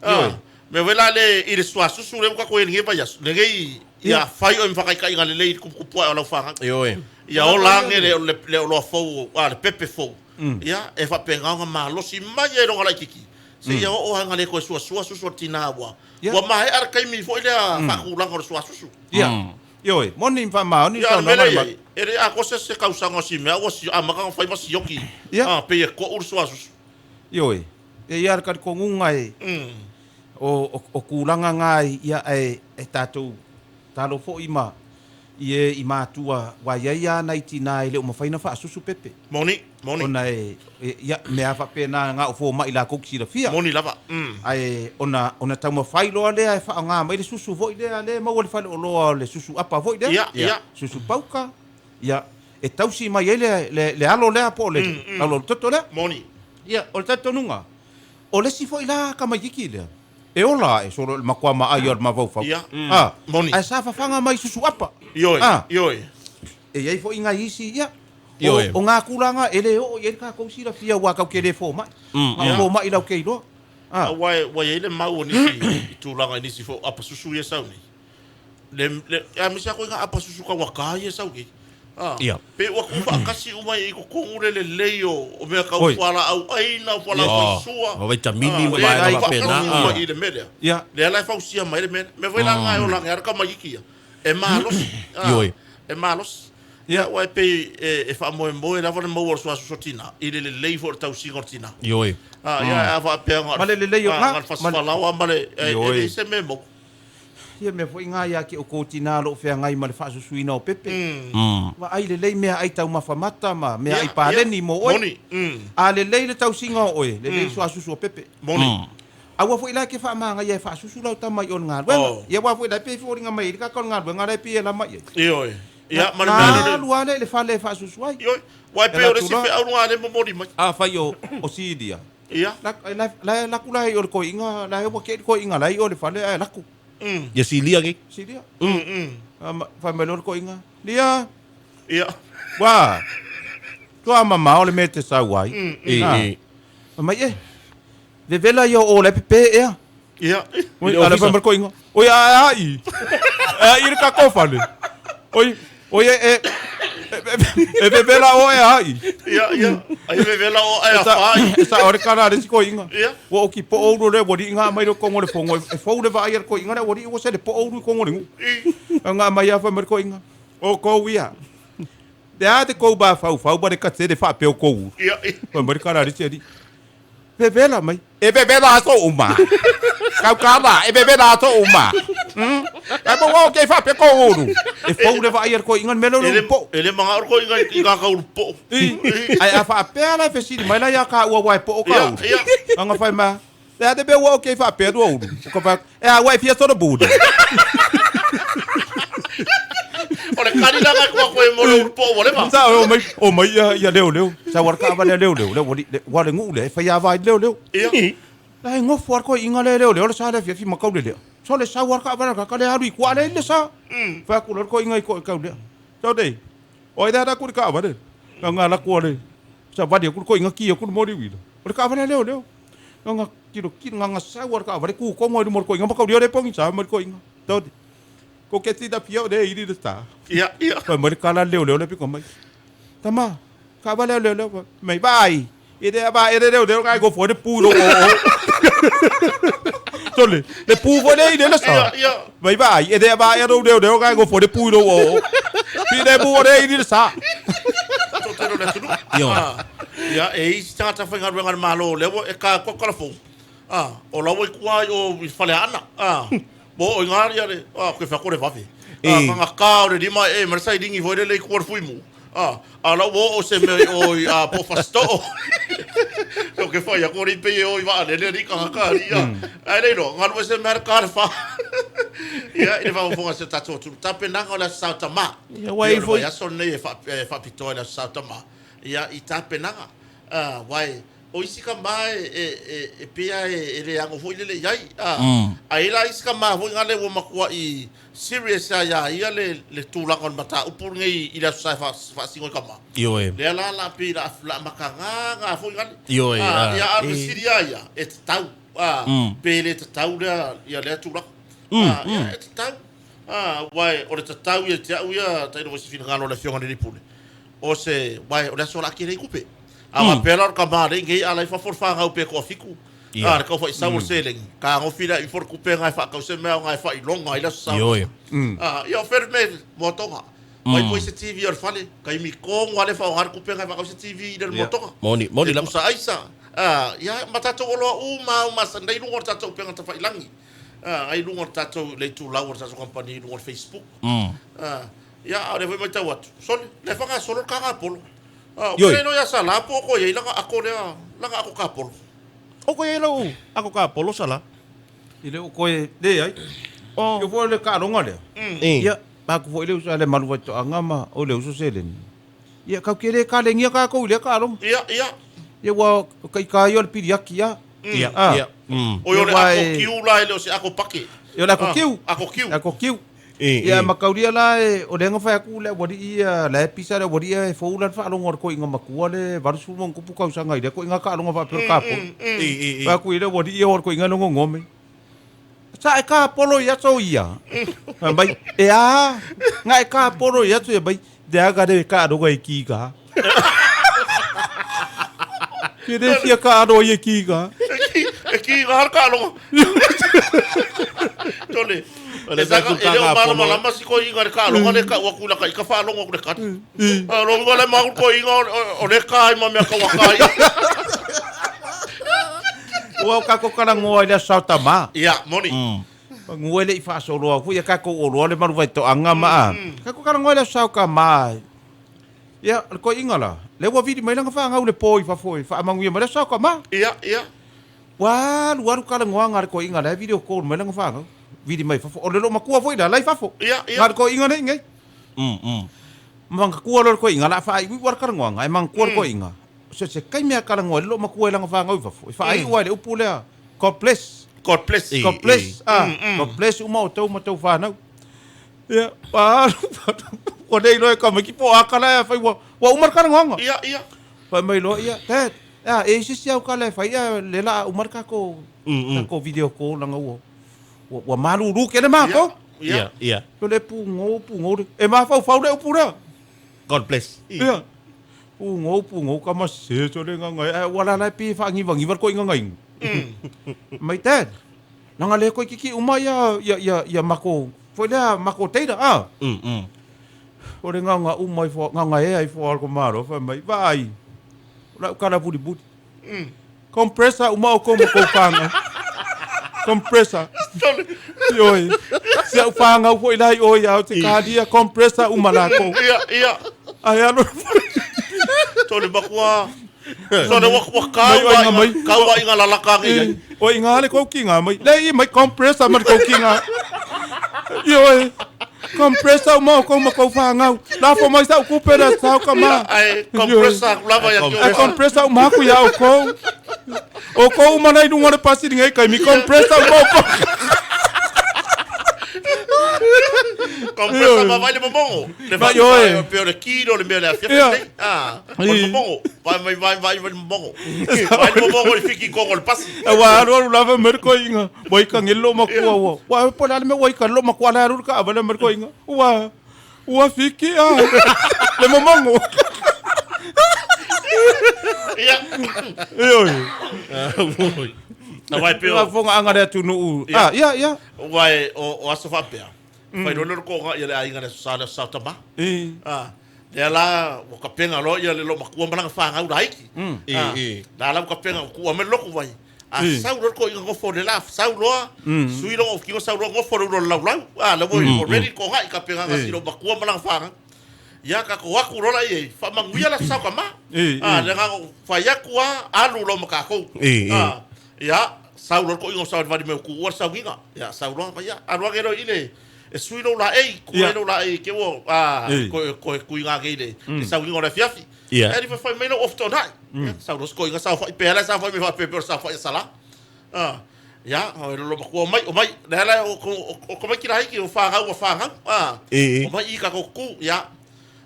Ah, Ioe. me wela le i le suasusu le uka koe nge vai aso. Le ngei, ia whai o mwhakaikai ngā le le i kupukupua e o lau whanga. Ioe. Ia o lange le, le, le oloa fou, ah, le pepe fou. Ia, e whapenga nga malosi mai e ronga lai kiki. Se ia o hanga le koe sua sua susu o tina ua. Ia. Ua mahe ara kaimi fo i lea whakulanga o le suasusu. Ia. Ioe, moni mfa maoni Ia, sa le no mele ma. ia, e re a ko se se kausanga o si mea, ua si, a makanga whai ma sioki. Ia. Ah, pe e ko uru suasusu. Ioe. E ia le kari kongunga e o o, o kūlanga ngā ia e e tātou talo foi ma i e i mātua wa ia ia na i tina i le o mawhaina whaasusu pepe. Moni, moni, Ona e, e ia mea whapena ngā o fō mai la koki sila fia. moni lava. Ai ona ona taumafai loa lea e faaaogā mai le susu foʻi lea le maua le faleoloa o le susu apa foʻi lea Ia, ia. Susu pauka ia e tausi mai ai le le, le alo lea po o le alo toto lea Moni. ia o le talitonuga o le isi foʻi la kamaititi lea e ola e solo le makoa maai o le mafaufau Ia. Ah, Moni. ae sa fafaga mai susu apa Ioe, Ah. ioe. e iai foʻi ngai isi ia o, Ioe. o ngā kulaga e lē oo i ai le kakou silafia ua kau ke lē fomaʻi mm. fomaʻi lau ke iloa Ah. ah. Wai, wai e le mau o nisi i tūlanga i nisi fo apa susu ia sau nei. Le, le, a misa koe ngā apa susu ka waka ia sau ki. Ah, Ia. Pe ua ku whaakasi umai i ko kongu le le lei o, o mea kau Oi. whala au aina, whala Ia. au sua. O vitamini ma le vaega lai faapena, whaakasi ah. umai i le melea. Ia. Le ala e fausia mai le mea. Me vai la ngai o la ngai ka mai ki ia. E malosi. Ah, Ioe. E malosi. Ia. Ia, wai pe e, e whaamoe moe lava le mau o le suasusu tina. I le le lei fo le tausinga o le tina. Ioe. Ah, ia, a whaapea ngā... Ma le lelei o ngā... ngā- Ngā whaswhalawa, ma le... E, Ioe. e, e se me moko. Ia mea foi ngā ia ke o kou tinā lo o feagai ma le faasusuina o pepe. Vaai lelei meaai taumafa mata ma meaai paleni mo oe. Moni. A lelei le tausiga o oe, lelei suasusu o pepe. Moni. Aua foi la e ke faamagaia e faasusu lau tama i o le galuega. Ia aua foi la e pei e foliga mai ai le kaka o le galuega la e pei e lama i ai. Ioe. Ia, ma le mea lea. Na alu lava lea i le fale e faasusu ai. Ioe. Aua e pei o le isi feau luga lea e momoli mai. Afai o Silia. Ia. La e laku la i o le koiinga, la e ua kei le koiinga la i o le fale ae laku. Ia Silia nei. Silia. Fai mai loa le koiinga, Lia. Ia. Ua. Tua mamao le mea e te sau ai. Fai mai, eh, vevela ia o o la e pepe ea. Ia. Oi, a le fai mai le koiinga, Oi, a a i. A i le tatou fale. Oi, oi e e e vevela oe a i. Ia, ia. Ai e vevela oe a fai. E sa ore kala le si koiinga. Ia. Ua oki po ouro le ua li'i mai le kongo le fongo e fou le vaai a le koiinga le ua li'i ua se le po ouro i kongo le nuu. Nga mai a fai mai le koiinga. O kou ia. Te a te kou ba fau fau ba le kate le whaapeo kou. Ia, ia. Fai mai le kala le si ali. Vevela mai. E vevela aso uma. Kau kala, e vevela aso uma. Ai mo wao kei whaapeo kou uru. E fou le vaai a le koiinga le mea leo le po. E le manga oro koiinga i ngā kauru po. Ai a whaapea la e fesili mai la ia ka ua wae po o ka uru. Ia, ia. Anga whai ma. Te a te mea ua o kei whaapea tua uru. O ka whai, e a ua e fia tona buda. O le kari la ngai kua koe mo le uru po ua leva. Sa o mai, o mai ia, ia leo leo. Sa wara ka awale leo leo. Leo wali, wa le nguu le, e whai a vai leo leo. Ia. La e ngofu ar koe inga le leo leo, le sa le fia fi makau le lea. So le sa wara ka awale ka le aru i kua le le sa. Whai aku le koe inga i koe kau lea. Tau nei, o e dada kuri ka awale. Nga ngā la kua le. Sa wadi aku koe inga ki aku mori wila. O le ka awale leo leo. Nga nga kilo kilo nga nga sa wara ka awale ku kongo i mori koe inga makau leo le pongi sa mori koe inga. Tau nei. Ko ke tina pia o le iri le sa. Ia, ia. Whai mai le kala leo leo le piko mai. Tama, ka wa leo leo leo. Mai vai. I te va e leo leo kai ko fo le pu ro o. Tole, le pu fo le iri le sa. Ia, ia. Mai vai, e te va e leo leo kai ko fo le pu ro o. Pi le pu o le iri le sa. Tō tēnō le atunu. Io. Ia, e isi tangata whaingaruenga le malo leo e ka kua kala fou. O laua i kua i o i whale ana. Mo o i ngā ria le, koe whea kore wawe. Nga ka o le rima e, marasa i ringi hoi lele i kua fui mu. A lau o o se mea o i po whastoo. So ke whai a kore i pei o i waa lele ri ka ka ri. Ai leiro, ngā rua se mea ka re wha. Ia, i le whaofonga se tātou turu. Tapenanga o le aso tama. Ia, wai foi. Ia, aso nei e whapitoa le aso tama. Ia, i tapenanga. Wai, o isi ka maa e pea e le ango foi lele iai. A ila isi ka maa foi ngā le ua makua i serious a ia ia le tūlanga o le mata upu ngei i le aso sa whaasingo i ka maa. Ioe. Lea la la pi la maka ngā ngā foi ngā le. Ioe. Ia aru siri a ia e te tau. Pe le te tau lea ia lea tūlanga. Ia e te tau. Wai, o le te tau ia te au ia taino wasi whina ngā le fionga ni pule. O se, wai, o le aso la kere i kupe. A wa pela o ka maare ngei ala i whafor whangau pe ko fiku. A le kau whai sau o selengi. Ka ngofira i for kupe ngai whakau se mea o ngai whai longa i la sau. Ioe. Ia o where me motonga. Mai poi se TV o le whale. Ka imi kongo ale whao ngare kupe ngai whakau se TV i le motonga. Moni, moni lama. Kusa aisa. Ia matatou oloa u ma u masandai lunga o tātou penga tawhai langi. Ai lunga o tātou le tū lau o tātou company lunga o Facebook. Ia o le whai mai tau atu. Sole, le whanga solo ka ngā polo. O Ioi. no ia sa la po ko ia langa ako lea, langa ako ka polo. O koe lau, ako ka polo sala. I le o koe le ai. O. Yo fo le ka ronga le. Ia, ba ku fo le usa le malu to anga ma o le uso selen. Ia ka ke le ka le ngia ka ko le ka ronga. Ia, ia. Ia wa kai ka yo le piri aki ia. Ia, ia. O yo le ako kiu la ele o se ako pake. Yo le ako kiu. Ako kiu. Ako kiu. Ia makauria la e o lenga whai aku le wari ia le pisa le wari ia e fōula le whaalongo o le koe inga makua le varusu mo kupu kausanga i le koe inga kaalonga whaapeo ka polo. Whai aku i le wari ia o le koe inga nongo ngome. Sa e ka polo ia tau ia. Mai, e a, ngā e ka polo ia tau ia mai, te aka re ka aronga e ki ka. Ke re fia ka aronga i e ki ka. E ki ngā ka aronga. Tole. E saka e leo malama lama si ko inga le ka alonga le ka ua kula ka i ka whaalonga ku le kati. Alonga le maku ko inga o le ka i mamea ka waka i. Ua o kako kala ngoa i le sau tama. Ia, moni. Pagua e le i faasoloa foi ia tatou oloa le malu faitoaga ma a. Tatou talanoa i le Aso Sa o Tama. Ia, o le toeaina la, lea ua vili mai lana fanau i le po i fafo e faamanuia mai le Aso Sa o Tama. Ia, ia. Ua alu alu talanoaga a le toeaina la e video call mai lana fanau, vili mai fafo. O le loomatua foi la, la i fafo. Ia, ia. Na o le toeaina lea i inei. Manatua loa le toeaina, o le a faaiuiu lava le talanoaga, ae manatua le toeaina, so se taimi lava e talanoa ai le loomatua i lana fanau i fafo, e faaiu lava i le upu lea, God bless. God bless. God bless. Ah, God bless uma outou ma tou fanau. Ia, ua ua le iloa e tamaiti po o a tala e fai, ua, ua uma le talanoaga. Ia, ia. Fai mai loa, ia, Dad, ia, e i ai se isi au tala e fai, ia, lea o le a uma le tatou, tatou video call leaga ua, ua, ua malulu tele matou. Ia, Ia, ia. O le pugou, pugou, e mafaufau le upu lea. God bless. Ia. Pugou, pugou, kama se so le gaga e, ae ua lala e pei e faagivagiva le koiga gainu. Mai Dad, leaga lea toeitiiti uma ia, ia, ia, ia matou, foi lea matou teira, a. O le gaga uma ifo, gaga ea ifo a le malo, fai mai, vaai, o lau tala mulimuli. Compressor uma outou ma tou fanau. Compressor. Ioe. Si au fanau foi la i o ia o te kalia compressor uma latou. Ia, ia. Ai alo. Tole makua. Sole wa wa Mai kau oi nga mai. Kau wa inga lalaka ngi ai. O inga le kou kinga mai. Le i mai compressor ma le kou kinga. Ioe. Compressor uma outou ma kou fanau. Lafo mai sau kupe le sau ka ma. Ai compressor lava ia Ai compressor uma aku ia outou. Outou uma la i luga o le pasi lenei taimi. Compressor uma outou. Compressor ma vai le momongo. Le vai Ioe. pe o le kilo le mea le afia Ia. nei. Ah, o le momongo. Vai vai vai vai vai le momongo. Vai le momongo le fiki kongo le pasi. Ua alu alu lava mai le koiga ua ikage le loomatua ua ua po o le a le mea ua ika le loomatua la e alu le taavale mai le koiga ua ua fiki a le momogo. Ia. Ioe. Na vai pe o Faafofogaaga le atunuu a ia ia. Vai o o aso faapea. Fai loa le koga ia le aiga le sa le sa tama. Ah, lea la ua kapega loa ia le loomatua ma lana fanau laiti. Ah, la la ua kapega ua kuua mai le loku vai. A sau loa le toeaina nofo le la, sau loa, sui loa o sau loa nofo le ulo o le laulau. Ah, la ua already koga i kapega si loomatua ma lana fanau. Ia tatou aku loa la i ai, faamanuia le aso Sa o Tama. Ah, le agaga fai atu lava, alu loa ma tatou. Ah, ia, sau loa le toeaina o savalivali mai o tuua le sauiga. Ia, sau loa, ia, alu age loa i le, e sui lou laei, tuu ai lou laei te ua, ah, koe, koe tuiga age i le, le sauiga o le afiafi. Ia. Ae fai mai lou ofutona'i. Ia, sau loa se toeaina saofai, pe ala e saofai mai faapea pei o le saofai a Salā. Ah, ia, o le loomatua, omai, omai, lea la o, o, o tamaiti laiti, o fanau ua fanau. Ah, omai i tatou tu, ia.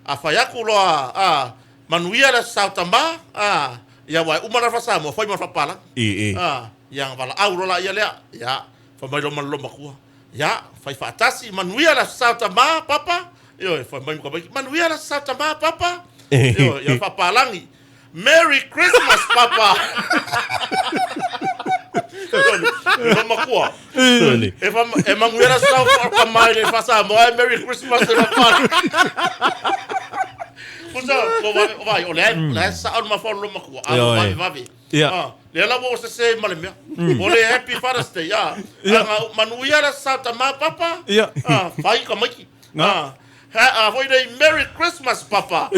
A fai atu loa, ah, manuia le Aso Sa o Tama, ah, ia aua e uma la le faa-Samoa, fai ma le faapapalagi. Ah, ia na valaau loa laia lea, ia, fai mai loa ma le loomatua. Ia, fai faatasi, manuia le Aso Sa o Tama, papa. Ioe, fai mai ma tamaiti, manuia le Aso Sa o Tama, papa. Ioe, ia faapalagi. Merry Christmas, papa. Loomatua. E fa e manuia le Aso Sa o Tama i le faa-Samoa, e Merry Christmas e faapalagi. Pusa, ko vave, vai, o lea, lea sao le mafaufau o le loomatua. A, Ioe. vave, vave. Ia. Ah, lea la ua ou sese ma le mea. O le Happy Father's Day, ah. Aga, manuia le Aso Sa o Tama, papa. Ia. Ah, fai tamaiti. Ah, ha, ah, foi nei Merry Christmas, papa.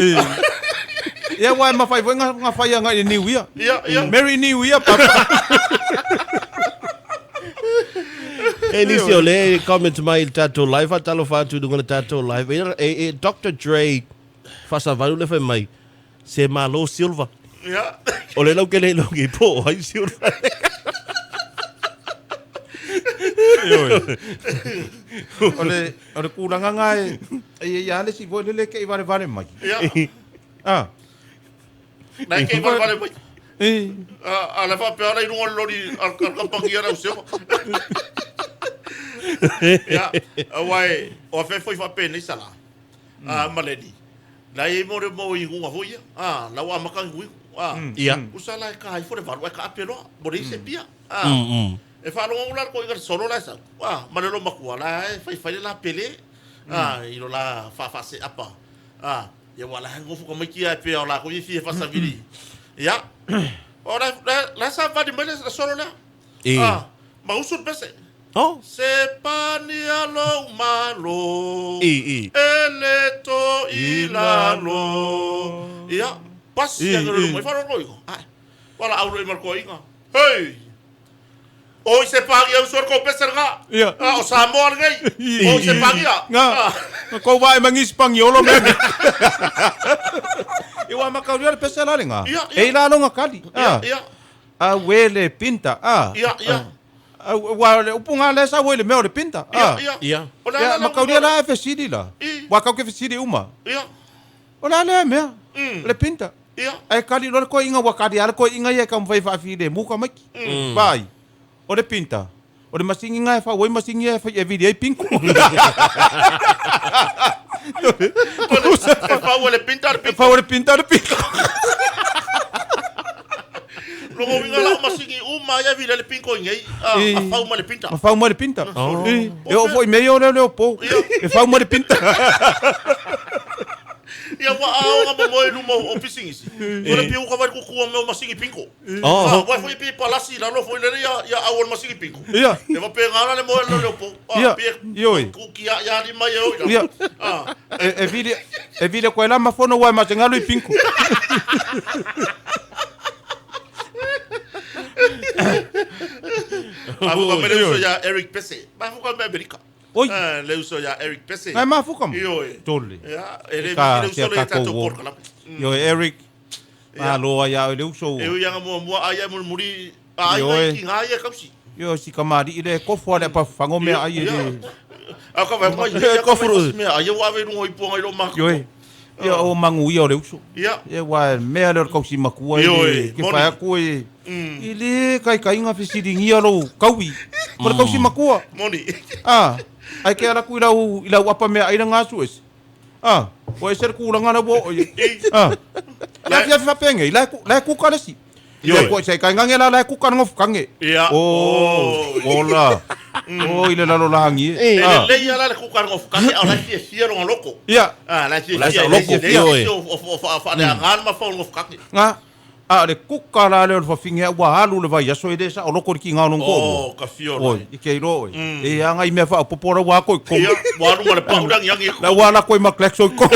Ia aua e mafai foi ga fai agai i le New Year. Ia, ia. Merry New Year papa. E nisi o le comment mai i le tatou live, faatalofa atu i luga o le tatou live. E, e, e Dr. Dre faasavalu le fai mai, se malo Silva. Ia. O le lau ke le logi po o ai Silva. O le o le tulaga ga e e i ai lava le isi foi lele e kei valevale mai. Ia. Ah. Nai kei valevale mai. E. Ah, a le faapea ala i luga o le loli a le kamupani a le au seofa. Ia, aua e, o afea foi faapenei Salā, ah, ma Leni. La e i ai mo le mau iuga foi ia, ah, la ua amata iguigu, ah. Ia. Usa la e ka ifo le valu ae kaape loa, mo le isi pia. Ah. E faalogo ula le koiga le solo la e sau. Ah, ma le loomatua la e faifai le la pele. Ah, i lo la faafaase apa. Ah, ia ua la e nofo tamaiti ae pea o lakou ia e fia faasavili. Ia. O la la la savali mai le solo lea. Ah, ma usu le pese. Oh. Sepania lou malo I, i. E le to i lalo. Ia, pasi I, anga le i. mai wharo ingo. Ai. Wala au roi marko inga. Hei! O i se pāngi au suar ko pesa nga. Ia. Ah, o Samoa ngai. O i se pāngi a. Nga. Nga kou vae mangisi pangiolo mea. I wa makauria le pesa la le nga. Ia, ia. E i la longa kali. Ia, Ah. ia. A wele pinta. Ah. Ia, ia. Ah, wa le upunga le sa wele mea o le pinta. Ia, Ah. ia. Ia. O la Ia, la la. makauria la e fesili la. I. Wa kau ke fesili uma. Ia. O la lea mea. Le pinta. Ia. Ai kali lore ko inga wa kali ala ko inga ia ka mwai whaafile muka maiki. Vai. O le pinta. O le masingi ngai fa wai masingi e fa e vili ai pinko. E whau le pinta le E pinta. fa o le pinta le pinko. Longo winga la o masingi uma ia vila le pinko ingei. A I. a whau ma le pinta. Ma fau mai le pinta. Oh. E, e o foi meio le leo po. E fau mai le pinta. Ia wa ao nga mo moe luma o pisingisi. O le piu ka vai kukua me o masingi pinko. Oh. Ah, wai foi pi palasi la lo foi le ia ia au o le masingi pinko. Ia. E va pe ngana le moe le le po. Ah, Ia. pie Ioi. ku ki ia ia ni mai e oi. Ia. Ah, E, e vili e vili ko ela mafono wa ma tengalu i pinko. afu ka me le uso ia Eric Pese. Ma fu ka me Amerika. Oi. Ah, le uso ia Eric Pese. Ngai mafuka mo. Ioi. Tole. Ia, e le Ka- le uso sia le ka tatou kou wo. porka la. Yo Eric. Ia. Malo ia le uso. E ui anga mua mua ai ai muri ai Ioi. ai ki ngai e kausi. Yo si kamari ile kofo ale pa fango mea ai Ia. le. A ka vai mai ia Kofuru. mea ai o ave rungo i puanga i lo mako. Yo. Ia o mangu ia o le uso. Ia. Ia wa mea le o le kausi makua Ioe, i ke moni. whai aku e. I le kai kai ngā fesiringia lo kaui. Ma le kausi makua. Moni. Ah, ai ke ala ku i lau i lau apa mea ai na ngā su ese. Ah, o ese le kūlanga na wo. Ah. La fia fia penge, la ku la ku kalesi. Ioe. Ia ko se kai ngange la la ku ka ngof kange. Ia. Oh, ola. Oh, ile lalo langi. E Ah. le ia la le kuka ngo fukake au la fia fia ronga loko. Ia. Ah, la fia La fia sa loko, fia ioe. o o fa fa le ngal ma fa ngo fukake. Nga a le kuka la le o le fafinge ua alu le vai aso e le sa o loko ki ngā nong ko. Oh, ka fia Oi, i ke iro oi. E anga i mea wha popora wā koi ko. Ia, waru ma le paurangi angi. La wā la koi ma klexo ko.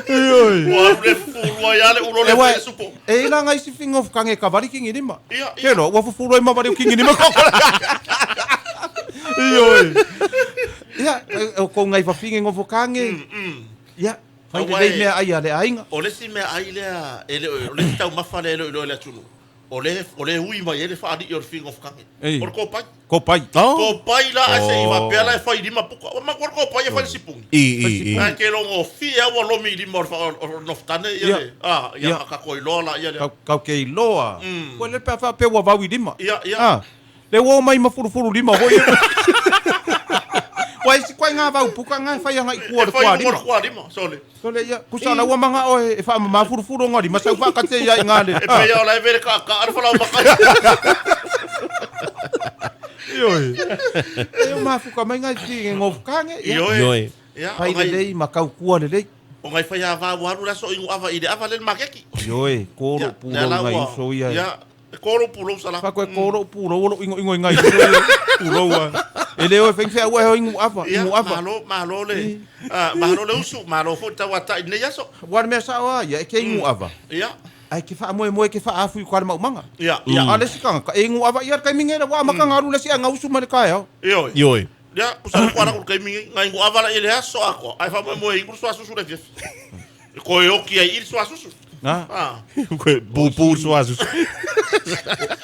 Waru le furua ia le ulo E le wai, fe supo. e ila ngai si fingo kange kavari kingi nima. Ia, ia. Ke lo, ua fufuru ai mawari o kingi nima ko. Ioi. Ia, e- o kou ngai fafinge ngofo kange. Ia, fai le Aua lei e- mea ai a le ainga. O le si mea ai lea, e le, o le si tau mafa le le le atunu. O le, o le hui mai e le whaari o le fingo fukake. Ei. O le kōpai. Ko pai. Oh. Kōpai la, ai se i wapea la e whai lima puka. O ma ko le kōpai e whai le sipungi. I, i, i. Ai ke longo fi e aua lomi i lima o le wha- o noftane ia Ia. le. Ah, ia Ia. ka koi loa la ia le. Kau, kau ke iloa. Koe le pea wha ua vau i lima. Ia, ia. Ah, le uo mai ma furufuru lima hoi. Wai si koe ngā vau puka ngā whai anga i kua E le whai kua lunga lima. le kua lima, sole. Sole ia, kusa la ua manga oe e wha ma furufuru ngā lima, sau whakate ia i ngā le. E pea o la e vere ka ka ara whalau makai. Ioi. E o mafuka mai ngai ti ngofu kange. Ia. Ioe. Ioe. Ia, o Pai ngai- lelei ma kau kua lelei. o ngai whai a vā waru la so ingu ava i le ava le makeki. Ioi, koro Ia, puro lea la ngai ua- uso ia. Ia, e koro puro sala. Fa koe koro puro olo ingo ingo ngai uso ia. Puro ua. E leo e whengwhea ua heo ingu ava, Ia, ingu ava. malo, malo le. Ah, malo le usu, malo fo tau atai nei aso. Wana mea sao a ia, e ke ingu ava. Ia, Ai ke wha moe moe ke wha afu i kwa maumanga. ia, ia. A le sikanga, ka e ingu ava ia kai mingera wa maka ngaru le si a ngausu ma le kai au. Ioi. Ioi. Ia, kusa ko ara kai mingi, ngai ingu ava la i le aso ako. Ai fa moe moe ingu sua susu le fief. Ko e oki ai i sua susu. Na, Ah, Koe, bu, bu, suasus.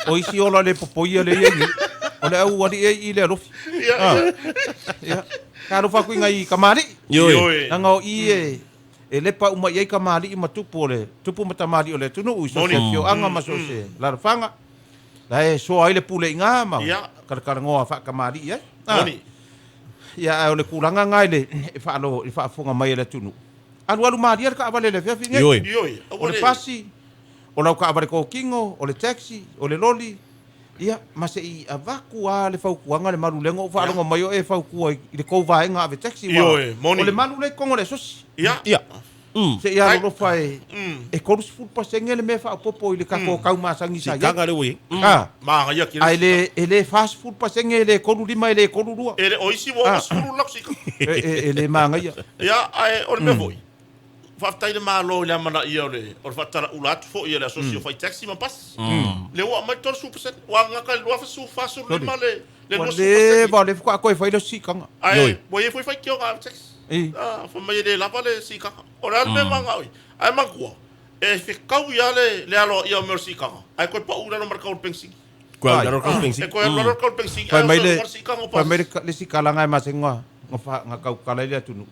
o isi ola le popoia le iengi. O le au wali e i le alofi. ia, ia. Ia. Ka alofa kui ngai kamari. Ioi. Ioi. Nanga o i e e lepa uma i ai ka maali ma tupu o le tupu ma tamali o le tunu i so Moni. se fio anga ma so se larafanga. La e soa ai le pule i ngā ma Ia. karakarangoa wha ka maali i ai. Ah. Moni. Ia ai o le kulanga ngai le e whaalo e whaafonga mai e le tunu. Alu alu maali ala ka awale le fiafi ngai. Ioi. Ioi. O le pasi, o lau ka awale kōkingo, o le taxi, o le loli. Ia, ma se i avaku a le faukuanga le malulengo o whaalonga mai o e faukua i le kou vaenga ave taxi. wa. Ioe, moni. O le malu le kongo le sosi. Ia. Ia. Se i alolofa e e 30% le mea faaopoopo i le tatou tau masani sa i ai. Sikaga lea ua i ai. Ah. Magaia ki le Ae le e le 40% e le 35 e le 32. E le o isi ua 60 lau sika. E le magaia. Ia, ae o le mea foi, faafetai le Malo i le amanaia o le o le faatalaula atu foi e le asosi o fai taxi ma pasi. Lea ua aumai le 30%, ua gata i le 2045 le le Ua 20%. leva, o lea faatoa toe fai le sikaga. Ae ua i ai foi faitioga a le taxi. I. Ah, fai mai e le lava le sikaga. O le a le mea mangao i? Ae manatua, e fetau ia le aloaia o mea o le sikaga, ae toe pau i lalo ma le tau o le penisini. Koe alu i lalo le tau o le penisini. E toe alu i lalo le tau o le penisini, Fai ae mai o le se sikaga o fai mai pasi. le le isi kalaga e masani na tautala i le atunuu.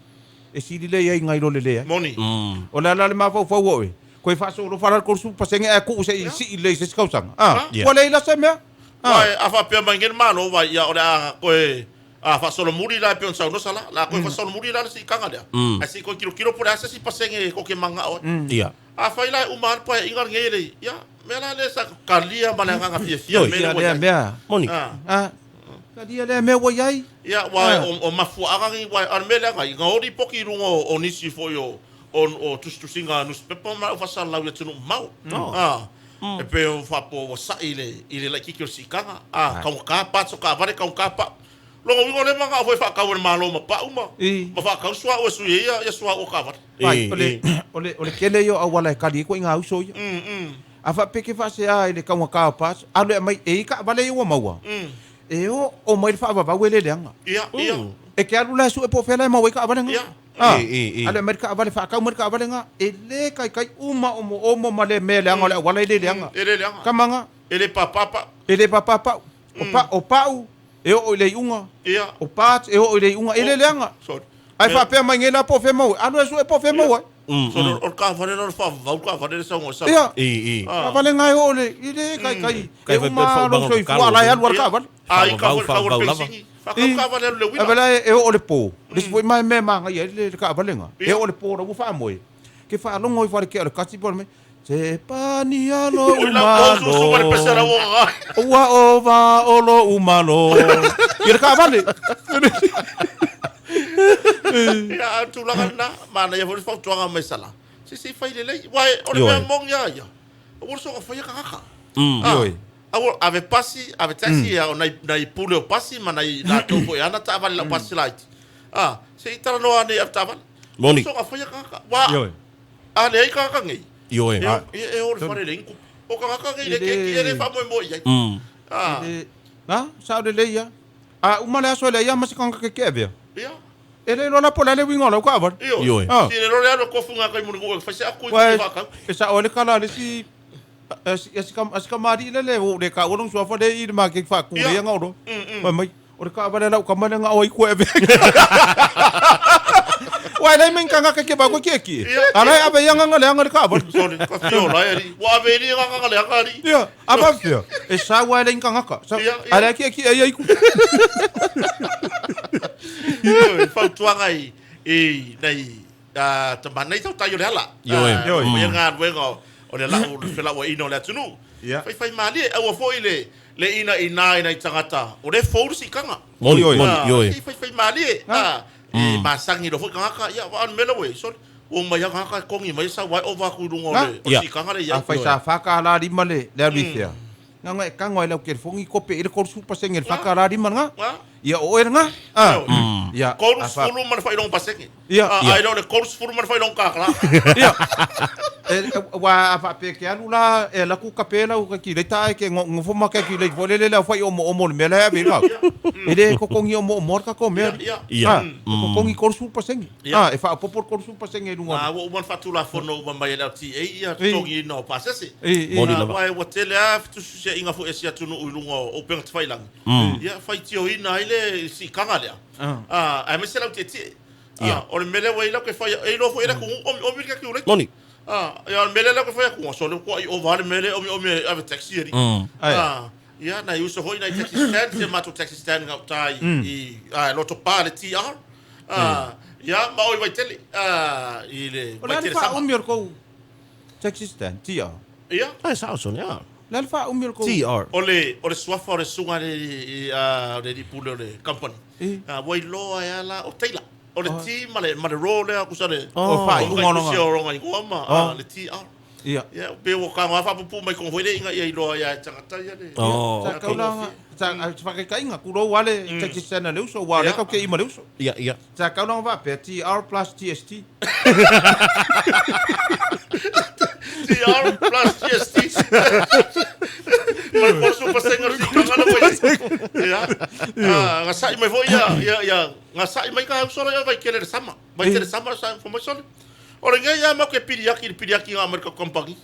E sili lea i ai nai lo le leai. Moni. O le ala le mafaufau o oe, koe faasolofa la le 30% ae tuu se i sii lelei i se isi tausaga. Ah, ua leai la se mea. Ah. Ai, a faapea mai nei le Malo vai, ia o le a koe a faasolomuli la e pei ona saunoa Sala, la koe faasolomuli la le sikaga lea. Ae se i koe kilokilo po o le a se isi pasene e koke magao ai. A fai la e uma lava le paeaiga lenei e le, ia, mea la lea sa talia ma le agaga fiafia le mea lea Ia ua i lea ai. mea. Moni. Ah. Ah. Talia lea mea ua i ai. Ia, ua o mafuaaga nei, ua, a o le mea lea nai, na o lipoti i luga o nisi foi o o tusitusiga newspaper ma lau faasalalau i atunuu mamao. Ah. E pei o faapoa ua sa'i i le laitiiti o le siitaga. Ah, taugata parts o taavale, taugata pau. Lona uiga o lea e manao foi e faatau e le Malo ma pau ma ma faatau suauu e sui ai ia suauu o taavale. Ai, o le, o le, o le tele ia o auala e kali ai ituaiga uso ia. A faapea ke faasea i le taugata o parts, alu e aumai e i ai taavale ia ua maua. E oo mai le faavavau e le leaga. Ia, ia. E ke alu la e sue po o fea la e maua ai taavale ga. Ia. Ah, E, e, e. alu e aumai le taavale, faatau mai le taavale ga, e le kaikai uma omoomo ma le mea leaga o le auala e le leaga. E le leaga. Kamaga. E le papapa. E le papapa. O pa, o pau, e oo i le iuga. Ia. O parts e oo i le iuga, e le leaga. Sorry. Ae faapea mai nei la po o fea maua ai. Alu e sue po o fea maua ai. Sorry, o le taavale la o le faavavau le taavale le saunoa i Sala. Ia. E, e. Taavale ga e oo le, i le kaikai. Kai E fai uma pea le lou faaubaga o soifua tatalo. la e alu a le taavale. Ai, ka Faavavau, foi le tau o le faavavau lava. penisini. Faatau taavale alu i le uila. Ae vela e oo le po. Le isi foi mai mea magaia ai le taavale ga. E Ia. oo le po la ua faamoe. Ke faalogo ifo a le kea o le kasi po o le mea. Se pani a lou Ui la, o susu ma le pese la malo. ua gaga. Ua ova o lou malo. Ia le taavale. Ia, a o le tulaga lena, manaia foi le fautuaga mai Sala. Se se i fai lelei. Uae, o le Ioe. mea moni lava ia. Ua le soga faia tagata. Ah, Ioe. Aua, ave pasi, ave taxi, ia, o nai, nai pule o pasi ma nai latou foi ana taavale lau pasi laiti. Ah, se i talanoa nei ave taavale. Moni. Soga faia tagata. Ua, Ioe. a leai tagata nei. Ioe. E, e, e o le fale le inkupu. O tagata nei le keki e le faamoemoe i ai. Ah, E, na, sao lelei ia. A uma le aso e leai lava ma se tagata keke avea. ia. E le iloa la po o le a le uiga o lau taavale. Ioe. Ioe. Ah. Si le lole alu e kofu ngā kai muli e fai se aku i Uae, te whakau. e sao ai le kala a le isi a si kamali'i lea le ua ou le taua lona suafa lea i le maketi faakule ia gaolo. Fai mai, o le taavale a lau tama lea gao ai koe avea. Uae leai ma ni tagata ke vau koe kiekie. Ia. A la e ave ia agaga leaga le taavale. Sorry, ka whio lai ari. Ua ave iri ngā ngā leaga ari. Ia, a faapefea, e sau lava e leai ni tagata. Sau, Ia, ia. a lea kiekie ai ai ku. Ioe, fautuaga i, i nei, tama nei tautai o le ala. Ioe. Ah, Ioe. Ia ngā ruenga o le lau, le felauaiina o le atunuu. Ia. Fai fai malie, aua foi le, le ina i nā i nai tagata. O le fou le sikaga. Moni, Ioe. moni, Ah, ioe. Si fai fai malie. Ah, e masangi lo foi tagata. Ia, wa anu mela we. Sorry. Ua mai a tagata e kongi mai sa wai o vaku i lunga o le, o Ia. sikaga le ia. Afai sa 4.5 le le alu i fea. Gaga e kago ai lau telefoni kope i le 30% le 4.5 lena. Ah. Ia o oe lena. Ah. Ia. Koru a fa- sefulu ma le faailoga pasene. Ia. Ah, Ia. ai lea o le 30 ma le faailoga kakala. Ia. E ua a faapea ke alu la e laku kape lau ka kileta ai ke ngofo ma ke kilei fo le le lau fai omoomo le mea la e ave i lau. E le kokogi omoomo le tatou mea. Ia, Ia. Ah, e kokogi 30%. Ia. Ah, e faaopoopo le 30% i luga. Ah, ua uma ona faatulafono uma mai e le LTA ia totogiina o pasese. I, i. Moni Ah, lava. uae ua tele lava fetususiaiga foi e si atunuu i luga o upega tafailagi. Ia faitioina ai le siikaga lea. Ah, ae maise lau tietie. Ah, o le mea lea ua i lau ke faia, e iloa foi e le atunuu omiomi le calculate. Moni. Ah, ia o le mea lea lau ke faia atuga, so le kua'i ova le mea lea omiomi e ave taxi ali. Ai. Ah, ia nai uso foi nai taxi stand, si a matou taxi stand gautā i i Loto Pa le TR. Ah, ia ma o i Vaitele, ah, i le O le a le Vaitele Sama. faaumi o le kou taxi stand, TR. Ia. Ai, sao son, ia. Le a le faaumi o le kou. TR. O le o le suafa o le suga le i, ah, o le alii pule o le company. I. Ah, ua iloa ai lava la o Taylor. O le T ma le ma le ro lea kusa le. O faaiuga o lona. O lona igoa ma ah, le TR. Ia. Ia, pe ua ka ngā whaapupu mai kongo hoi inga ia iloa ia e tangata ia le. Oh. Sa kaulanga, sa whakakainga, kurou ale, taxi stand a le uso, ua le kau ke ima le uso. Ia, ia. Sa kaulanga whapea, TR plus TST. TR plus GST. Mai kosu pasenga si kanga na foi. Ia. Ah, nga sai mai foi ia ia ia nga sai mai ka uso ia vai kele sama. Vai kele sama sa fo mai sole. O le ngai ia mau ke piri aki piri aki nga Amerika company.